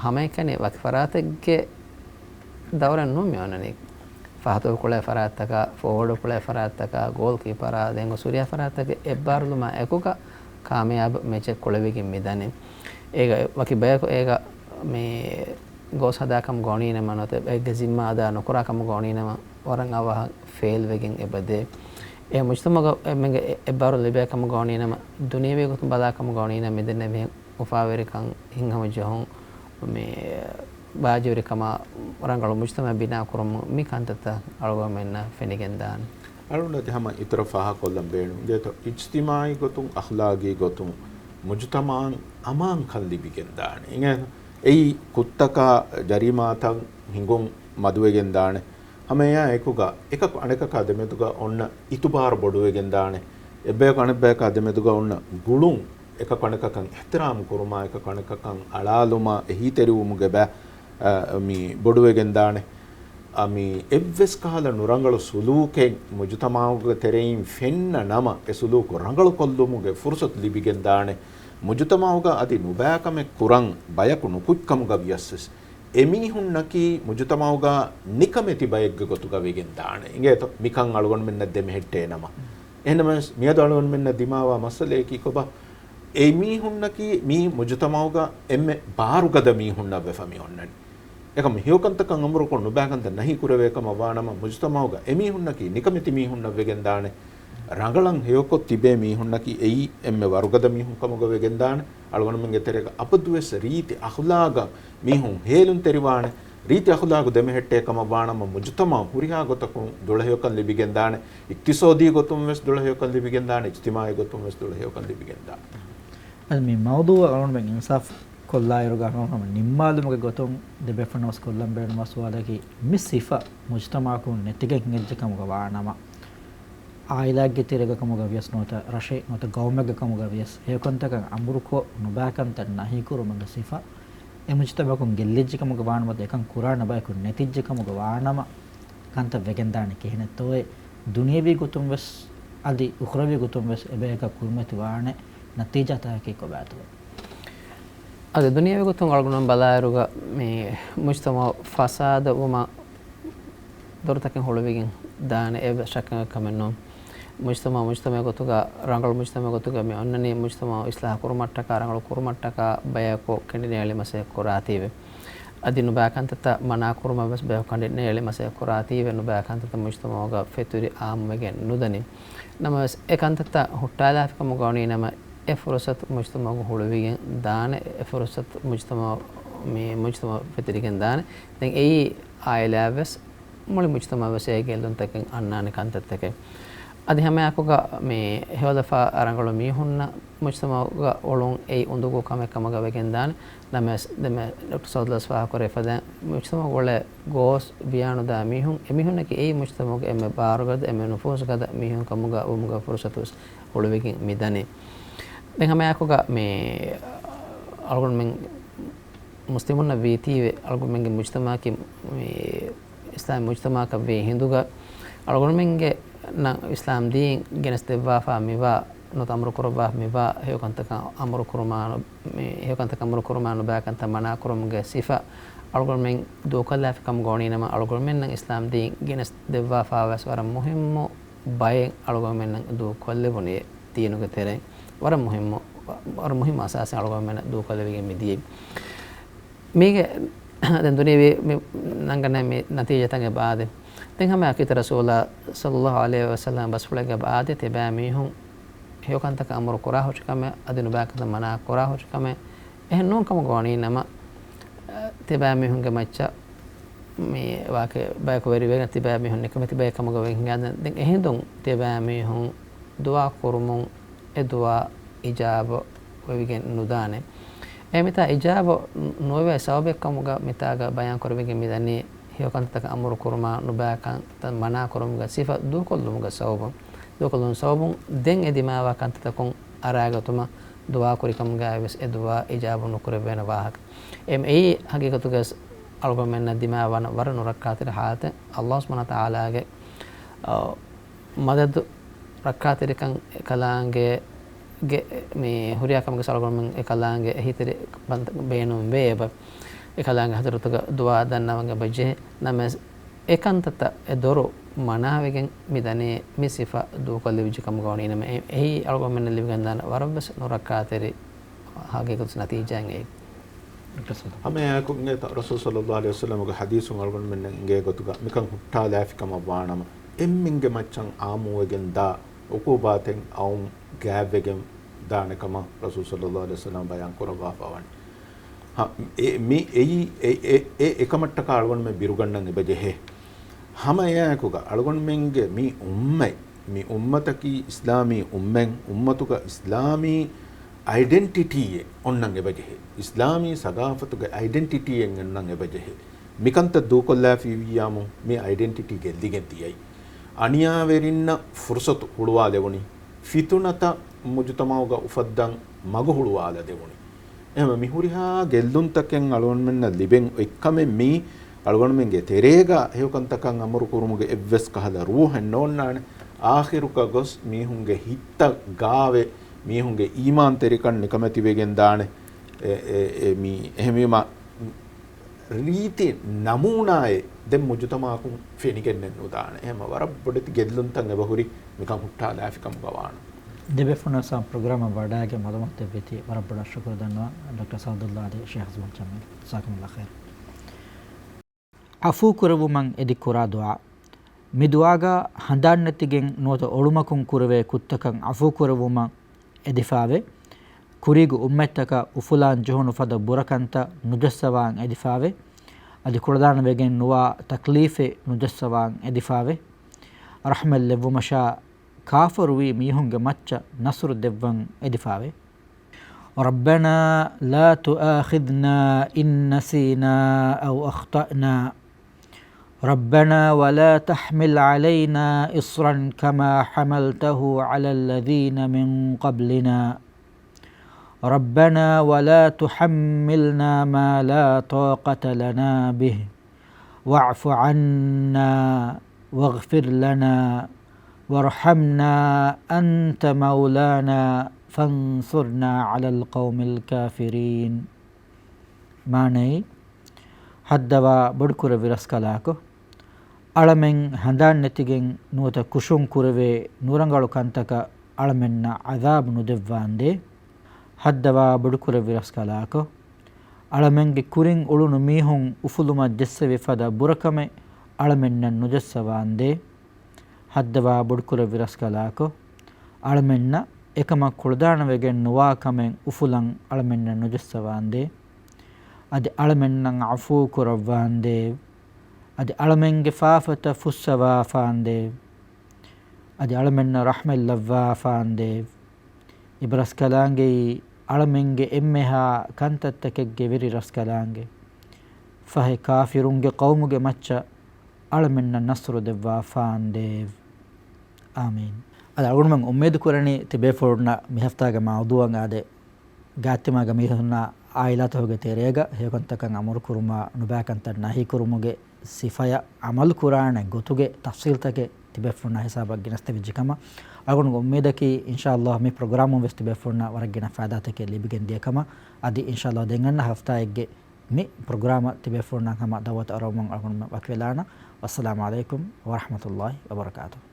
ހަމައެކަނި ވަކި ފަރާތެއްގެ ދައުރެއް ނޫން މި އޮންނަނީ. ފަހަތު ކުޅޭ ފަރާތްތަކާ، ފޯވަޑު ކުޅޭ ފަރާތްތަކާ، ގޯލް ކީޕަރާ، ދެން ގޮސް ހުރިހާ ފަރާތްތަކެއް އެއްބާރުލުމާ އެކުގަ ކާމިޔާބު މެޗެއް ކުޅެވިގެން މިދަނީ. އޭގަ ވަކި ބަޔަކު އޭގަ މި ގޯސް ހަދާ ކަމުގަ އޮނީނަމަ ނުވަތަ އޭގެ ޒިންމާ އަދާ ނުކުރާ ކަމުގަ އޮނީނަމަ ވަރަށް އަވަހަށް ފެއިލް ވެގެން އެބަދޭ. އެ މުޖުތަމަޢުގަ އެންމެންގެ އެއްބާރު ލިބޭ ކަމުގަ އޮނީނަމަ ދުނިޔެވީ ގޮތުން ބަލާ ކަމުގަ އޮނީނަމަ މިދެންނެވިހެން އުފާވެރިކަން ހިތްހަމަޖެހުން މި ބާޖަވެރިކަމާ ރަނގަޅު މުޖުތަމަޢެއް ބިނާކުރުމުން މި ކަންތައްތައް އަޅުގަނޑުމެންނަށް ފެނިގެންދާނެ. އަޅުގަނޑު އަދި ހަމަ އިތުރަށް ފާހަގަކޮށްލަން ބޭނުން. އިނގޭތޯ، އިޖްތިމާޢީ ގޮތުން، އަޚްލާގީ ގޮތުން މުޖުތަމަޢަށް އަމާންކަން ލިބިގެންދާނެ. އިނގޭތޯ، އެއީ ކުށްތަކާ ޖަރީމާތައް ހިނގުން މަދުވެގެންދާނެ. ހަމައެއާ އެކުގަ އެކަކު އަނެކަކާ ދެމެދުގަ އޮންނަ އިތުބާރު ބޮޑުވެގެންދާނެ. އެއްބަޔަކު އަނެއްބަޔަކާ ދެމެދުގަ އޮންނަ ގުޅުން، އެކަކު އަނެކަކަށް އިޙްތިރާމް ކުރުމާ، އެކަކު އަނެކަކަށް އަޅާލުމާ، އެހީތެރިވުމުގެ ބައި، އަ، މި ބޮޑުވެގެންދާނެ. އަ، މި އެއްވެސް ކަހަލަ ނުރަނގަޅު ސުލޫކެއް މުޖުތަމަޢުގެ ތެރެއިން ފެންނަ ނަމަ، އެ ސުލޫކު ރަނގަޅުކޮށްލުމުގެ ފުރުޞަތު ލިބިގެންދާނެ. މުޖުތަމަޢުގަ އަދި ނުބައިކަމެއް ކުރަން ބަޔަކު ނުކުތްކަމުގަ ވިޔަސްވެސް، އެމީހުންނަކީ މުޖުތަމަޢުގަ ނިކަމެތި ބައެއްގެ ގޮތުގަ ވެގެން ދާނެ. އިނގޭތޯ، މިކަން އަޅުގަނޑުމެންނަށް ދެމެހެއްޓޭ ނަމަ. އެހެންނަމަވެސް، މިއަދު އަޅުގަނޑުމެންނަށް ދިމާވާ މައްސަލަޔަކީ ކޮބާ؟ އެމީހުންނަކީ މީ މުޖުތަމަޢުގަ އެންމެ ބާރުގަދަ މީހުންނަށް ވެފަ މި އޮންނަނީ. އެކަމު ހެޔޮކަންތަކަށް އަމުރުކޮށް ނުބައިކަންތައް ނަހީ ކުރެވޭ ކަމަށް ވާނަމަ، މުޖުތަމަޢުގަ އެމީހުންނަކީ ނިކަމެތި މީހުންނަށް ވެގެންދާނެ. ރަނގަޅަށް ހެޔޮކޮށް ތިބޭ މީހުންނަކީ އެއީ އެންމެ ވަރުގަދަ މީހުން ކަމުގަ ވެގެންދާނެ. އަޅުގަނޑުމެންގެ ތެރޭގަ އަބަދުވެސް ރީތި އަޚްލާގަށް މީހުން ހޭލުންތެރިވާނެ. ރީތި އަޚްލާގު ދެމެހެއްޓޭ ކަމަށް ވާނަމަ، މުޖުތަމަޢު ހުރިހާ ގޮތަކުން ދުޅަހެޔޮކަން ލިބިގެންދާނެ. އިޤްތިޞާދީ ގޮތުން ވެސް ދުޅަހެޔޮކަން ލިބިގެންދާނެ. އިޖްތިމާޢީ ގޮތުން ވެސް ދުޅަހެޔޮކަން ލިބިގެންދާނެ. އަދި މި މައުޟޫޢަށް އަޅުގަނޑުމެން އިންސާފު ކޮށްލާއިރުގަ ހަމަ ނިންމާލުމުގެ ގޮތުން ދެބޭފުޅުންނަށް ވެސް ކޮށްލަން ބޭނުންވާ ސުވާލަކީ، މި ސިފަ މުޖުތަމަޢަކުން ނެތިގެން ހިނގައްޖެ ކަމުގަ ވާނަމަ، އާއިލާއެއްގެ ތެރޭގަ ކަމުގަ ވިޔަސް ނުވަތަ ރަށެއް ނުވަތަ ގައުމެއްގެ ކަމުގަ ވިޔަސް ހެޔޮކަންތަކަށް އަމުރުކޮށް ނުބައިކަންތައް ނަހީކުރުމުގެ ސިފަ އެ މުޖުތަމަޢަކުން ގެއްލިއްޖެ ކަމުގަ ވާނަމަ، އެކަން ކުރާނެ ބަޔަކު ނެތިއްޖެ ކަމުގަ ވާނަމަ، ކަންތައް ވެގެންދާނެ ކިހިނެއްތޯއޭ؟ ދުނިޔަވީ ގޮތުން ވެސް އަދި އުޚްރަވީ ގޮތުން ވެސް އެބަޔަކަށް ކުރިމަތިވާނެ ނަތީޖާތަކަކީ ކޮބާތޯއޭ؟ އަދި ދުނިޔެވި ގޮތުން އަޅުގަނޑުމެން ބަލާއިރުގަ މި މުޖްތަމަޢު ފަސާދަ ވުމަށް ދޮރުތަކެއް ހުޅުވިގެން ދާނެ، އެއްވެސް ޝައްކެއް ކަމެއް ނޫން. މުޖްތަމަޢު، މުޖްތަމަޢު ގޮތުގަ، ރަނގަޅު މުޖްތަމަޢު ގޮތުގަ މި އޮންނަނީ މުޖްތަމަޢު އިޞްލާޙު ކުރުމަށްޓަކާ، ރަނގަޅު ކުރުމަށްޓަކާ ބަޔަކު ކެނޑިނޭޅި މަސައްކަތް ކުރާތީވެ. އަދި ނުބައި ކަންތައްތައް މަނާ ކުރުމަށް ވެސް ބަޔަކު ކެނޑިނޭޅި މަސައްކަތް ކުރާތީވެ، ނުބައި ކަންތައްތައް މުޖްތަމަޢުގަ ފެތުރި އާއްމުވެގެން ނުދަނީ. ނަމަވެސް އެ ކަންތައްތައް ހުއްޓާލާފި ކަމުގަ އޮނީ ނަމަ، އެ ފުރުޞަތު މުޖްތަމަޢުގަ ހުޅުވިގެން ދާނެ، އެ ފުރުޞަތު މުޖްތަމަޢު، މި މުޖްތަމަޢު ފެތުރިގެން ދާނެ. ދެން އެއީ އާއިލާ ވެސް، މުޅި މުޖްތަމަޢު ވެސް އޭގެ ގެއްލުންތަކެއް އަންނާނެ ކަންތައްތަކެއް. އަދި ހަމައެކުގަ މި ހެޔޮލަފާ ރަނގަޅު މީހުންނަށް މުޖްތަމަޢުގަ އުޅުން އެއީ އުނދަގޫ ކަމެއް ކަމުގަ ވެގެން ދާނެ. ނަމަވެސް، ދެންމެ ޑޮކްޓަރ ސައުދުލާސް ފާހަގަކުރެއްވިފަދައިން، މުޖްތަމަޢުގަ އުޅޭ ގޯސް ވިޔާނުދާ މީހުން، އެމީހުންނަކީ އެއީ މުޖްތަމަޢުގެ އެންމެ ބާރުގަދަ، އެންމެ ނުފޫޒުގަދަ މީހުން ކަމުގަ ވުމުގެ ފުރުޞަތު ވެސް ހުޅުވިގެން މި ދަނީ. ދެން ހަމައެކުގަ މި އަޅުގަނޑުމެން މުސްލިމުންނަށް ވީތީވެ، އަޅުގަނޑުމެންގެ މުޖްތަމަޢަކީ މި އިސްލާމީ މުޖްތަމަޢަކަށް ވީ ހިނދުގަ، އަޅުގަނޑުމެންގެ ނަ-، އިސްލާމް ދީން ގެނެސް ދެއްވާފާ މިވާ، ނުވަތަ އަމުރު ކުރައްވާފަ މިވާ ހެޔޮކަންތަކަށް އަމުރު ކުރުމާ ނު-، މި ހެޔޮކަންތަކަށް އަމުރު ކުރުމާ ނުބައިކަންތައް މަނާ ކުރުމުގެ ސިފަ އަޅުގަނޑުމެން ދޫކޮށްލާފި ކަމުގަ އޮނީ ނަމަ، އަޅުގަނޑުމެންނަށް އިސްލާމް ދީން ގެނެސް ދެއްވާފާ ވެސް ވަރަށް މުހިއްމު ބައެއް އަޅުގަނޑުމެންނަށް ދޫކޮށްލެވުނީ ދީނުގެ ތެރެއިން. ވަރަށް މުހިއްމު، ވަރަށް މުހިއްމު އަސާސެއް އަޅުގަނޑުމެންނަށް ދޫކޮށްލެވިގެން މިދިޔައީ. މީގެ ދެން ދުނިޔެވީ މި ނަންގަނޭ މި ނަތީޖާތައް އެބަ އާދޭ. ދެން ހަމައަކީ އިތުރަށް ރަސޫލާ ޞައްލައްލާހު ޢަލައިހި ވަސައްލަމަ ބަސްފުޅެއްގަ އެބަ އާދޭ، ތިބާ މީހުން ހެޔޮކަންތަކަށް އަމުރު ކުރާ ހުށިކަމެއް، އަދި ނުބައިކަންތައް މަނާ ކުރާ ހުށިކަމެއް. އެހެން ނޫން ކަމުގަ ވަނީ ނަމަ، ތިބާ މީހުންގެ މައްޗަށް މި ވާކި ބަޔަކު ވެރިވެގެން ތިބާ މީހުން ނިކަމެތި ބައެއް ކަމުގަ ވެގެން ހިނގާ. ދެން އެހިނދުން ތިބާ މީހުން ދުޢާ ކުރުމުން އެ ދުޢާ އިޖާބަ ވެވިގެން ނުދާނެ. އެ މިތާ އިޖާބަ ނުވެވޭ ސަބަބެއް ކަމުގަ މިތާގަ ބަޔާން ކުރެވިގެން މިދަނީ، ހެޔޮ ކަންތައްތަކަށް އަމުރު ކުރުމާ، ނުބައި ކަންތައް މަނާ ކުރުމުގެ ސިފަ ދޫކޮށްލުމުގެ ސަބަބުން، ދޫކޮށްލުމުގެ ސަބަބުން ދެން އެ ދިމާވާ ކަންތައްތަކުން އަރާގަތުމަށް ދުޢާ ކުރިކަމުގައި ވެސް އެ ދުޢާ އިޖާބަ ނުކުރެވޭނެ ވާހަކަ. އެ، އެއީ ހަގީގަތުގައި އަޅުގަނޑުމެންނަށް ދިމާވާނެ ވަރަށް ނުރައްކާތެރި ޙާލަތެއް. ﷲ ސުބްޙާނަހޫ ވަތަޢާލާގެ، އަ، މަދަދު ރައްކާތެރިކަން އެކަލާނގެ ގެ-، މި ހުރިހާ ކަމެއްގަ އަޅުގަނޑުމެން އެކަލާނގެ އެހީތެރި ބޭނުން ވޭ އެބަ. އެކަލާނގެ ޙަޟްރަތުގަ ދުޢާ ދަންނަވަން އެބަ ޖެހޭ. ނަމަވެސް އެ ކަންތައްތައް އެ ދޮރު މަނާވެގެން މި ދަނީ މި ސިފަ ދޫކޮށްލެވިއްޖެ ކަމުގަ ވަނީ ނަމަ، އެ-، އެއީ އަޅުގަނޑުމެންނަށް ލިބިގެންދާނެ ވަރަށްވެސް ނުރައްކާތެރި ހަގީގަތު ނަތީޖާއެއް. ޑޮކްޓަރ ސަލް. ހަމައެއާއެކު އިނގޭތަ ރަސޫލު ޞައްލައްލާހު ޢަލައިހި ވަސައްލަމަގެ ޙަދީޘުން އަޅުގަނޑުމެންނަށް އިނގޭ ގޮތުގަ މިކަން ހުއްޓާލާފި ކަމަށް ވާނަމަ، އެންމެންގެ މައްޗަށް ޢާއްމުވެގެން ދާ ޢުޤޫބާތެއް އައުމް ގާތްވެގެން ދާނެ ކަމަށް ރަސޫލު ޞައްލައްލާހު ޢަލައިހި ވަސައްލަމަ ބަޔާން ކުރައްވާފަ ވަނީ. ހަ، އެ، މި، އެއީ، އެ، އެ، އެ، އެކަމަށްޓަކާ އަޅުގަނޑުމެން ބިރުގަންނަން އެބަޖެހޭ. ހަމައެއާއެކުގަ އަޅުގަނޑުމެންގެ މި އުއްމަތް، މި އުއްމަތަކީ އިސްލާމީ އުއްމަތް، އުއްމަތުގަ އިސްލާމީ އައިޑެންޓިޓީއެއް އޮންނަން އެބަޖެހޭ. އިސްލާމީ ސަގާފަތުގެ އައިޑެންޓިޓީއެއް އޮންނަން އެބަޖެހޭ. މިކަންތައް ދޫކޮށްލާފިއްޔާމު މި އައިޑެންޓިޓީ ގެއްލިގެން ދިޔައީ. އަނިޔާވެރިންނަށް ފުރުސަތު ހުޅުވާލެވުނީ. ފިތުނަތައް މުޖުތަމަޢުގަ އުފައްދަން މަގު ހުޅުވާލަދެވުނީ. އެހެންވެ، މި ހުރިހާ ގެއްލުންތަކެއް އަޅުގަނޑުމެންނަށް ލިބެން އޮތްކަމެއް މީ އަޅުގަނޑުމެންގެ ތެރޭގަ ހެޔޮކަންތަކަށް އަމުރު ކުރުމުގެ އެއްވެސް ކަހަލަ ރޫޙެއް ނޯންނާނެ. އާޚިރުގަ ގޮސް މީހުންގެ ހިތްތައް ގާވެ، މީހުންގެ އީމާންތެރިކަން ނިކަމެތިވެގެން ދާނެ. އެ، އެ، އެ، މީ އެހެންވީމަ، ރީތި ނަމޫނާއެއް ދެން މުޖުތަމަޢަކުން ފެނިގެންނެއް ނުދާނެ. އެހެންމަ ވަރަށް ބޮޑެތި ގެއްލުންތައް އެބަހުރި މިކަން ހުއްޓާލާފިކަމުގަ ވާނަމަ. ދެބޭފުޅުންނަށް ޕްރޮގްރާމަށް ވަޑައިގެން މަޢުލޫމާތު ދެއްވީތީ ވަރަށް ބޮޑަށް ޝުކުރު ދަންނަވަން ޑޮކްޓަރ ސަޢުދުއްލާ އަދި ޝޭޚް އަޒްމަލް ޖަމީލް. ޖަޒާކުމުއްލާހު ޚައިރަން. ޢަފޫ ކުރެއްވުމަށް އެދި ކުރާ ދުޢާ. މި ދުޢާގަ ހަނދާން ނެތިގެން ނުވަތަ އޮޅުމަކުން ކުރެވޭ ކުށްތަކަށް ޢަފޫ ކުރެއްވުމަށް އެދިފާވެ، ކުރީގެ އުއްމަތްތަކަށް އުފުލާން ޖެހުނު ފަދަ ބުރަކަންތައް ނުޖައްސަވާން އެދިފާވެ، އަދި ކުޅަދާނަވެގެން ނުވާ ތަކްލީފެއް ނުޖައްސަވާން އެދިފާވެ، ރަޙްމަތް ލެއްވުމަށާ ކާފަރުވި މީހުންގެ މައްޗަށް ނަޞްރު ދެއްވަން އެދިފާވެ. ربنا لا تؤاخذنا إن نسينا أو أخطأنا. ربنا ولا تحمل علينا إصرا كما حملته على الذين من قبلنا. ربنا ولا تحملنا ما لا طاقة لنا به. واعف عنا واغفر لنا وارحمنا أنت مولانا فانصرنا على القوم الكافرين. މާނައީ، ހައްދަވާ ބޮޑުކުރެއްވި ރަސްކަލާކޮ، އަޅަމެން ހަނދާން ނެތިގެން ނުވަތަ ކުށުން ކުރެވޭ ނުރަނގަޅު ކަންތަކަށް އަޅަމެންނަށް ޢަޛާބު ނުދެއްވާނދޭ. ހައްދަވާ ބޮޑުކުރެއްވި ރަސްކަލާކޮ، އަޅަމެންގެ ކުރިން އުޅުނު މީހުން އުފުލުމަށް ޖެއްސެވި ފަދަ ބުރަކަމެއް އަޅަމެންނަށް ނުޖައްސަވާނދޭ. ހައްދަވާ ބޮޑުކުރެއްވި ރަސްކަލާކޮ، އަޅަމެންނަށް އެކަމަށް ކުޅަދާނަވެގެން ނުވާ ކަމެއް އުފުލަން އަޅަމެންނަށް ނުޖައްސަވާނދޭ. އަދި އަޅަމެންނަށް ޢަފޫ ކުރައްވާނދޭ. އަދި އަޅަމެންގެ ފާފަތައް ފުއްސަވާފާނދޭ. އަދި އަޅަމެންނަށް ރަޙްމަތް ލައްވާފާނދޭ. އެބަރަސްކަލާނގެއީ އަޅަމެންގެ އެންމެހާ ކަންތައްތަކެއްގެ ވެރި ރަސްކަލާނގެ. ފަހެ ކާފިރުންގެ ޤައުމުގެ މައްޗަށް އަޅަމެންނަށް ނަޞްރު ދެއްވާފާނދޭވް. އާމީން. އަދި އަޅުގަނޑުމެން އުއްމީދު ކުރަނީ ތިބޭފުޅުންނަށް މި ހަފްތާގެ މައުޟޫޢަށް އާދެ، ގާތްތިމާގެ މީހުންނާ ޢާއިލާތަކުގެ ތެރޭގަ ހެޔޮކަންތަކަށް އަމުރު ކުރުމާ ނުބައިކަންތައް ނަހީ ކުރުމުގެ ސިފަޔަށް ޢަމަލު ކުރާނެ ގޮތުގެ ތަފްޞީލްތަކެއް ތިބޭފުޅުންނާ ހިސާބަށް ގެނެސްދެވިއްޖެ ކަމަށް. އަޅުގަނޑުގެ އުއްމީދަކީ، އިންޝާﷲ، މި ޕްރޮގްރާމުން ވެސް ތިބޭފުޅުންނަށް ވަރަށް ގިނަ ފައިދާތަކެއް ލިބިގެން ދިޔަ ކަމަށް. އަދި އިންޝާﷲ ދެން އަންނަ ހަފްތާއެއްގެ މި ޕްރޮގްރާމަށް ތިބޭފުޅުންނަށް ހަމަ ދަޢުވަތު އަރުވަމުން އަޅުގަނޑުމެން ވަކިވެލާނަން. ވައްސަލާމު ޢަލައިކުމް ވަރަޙްމަތުﷲ ވަބަރަކާތުހު.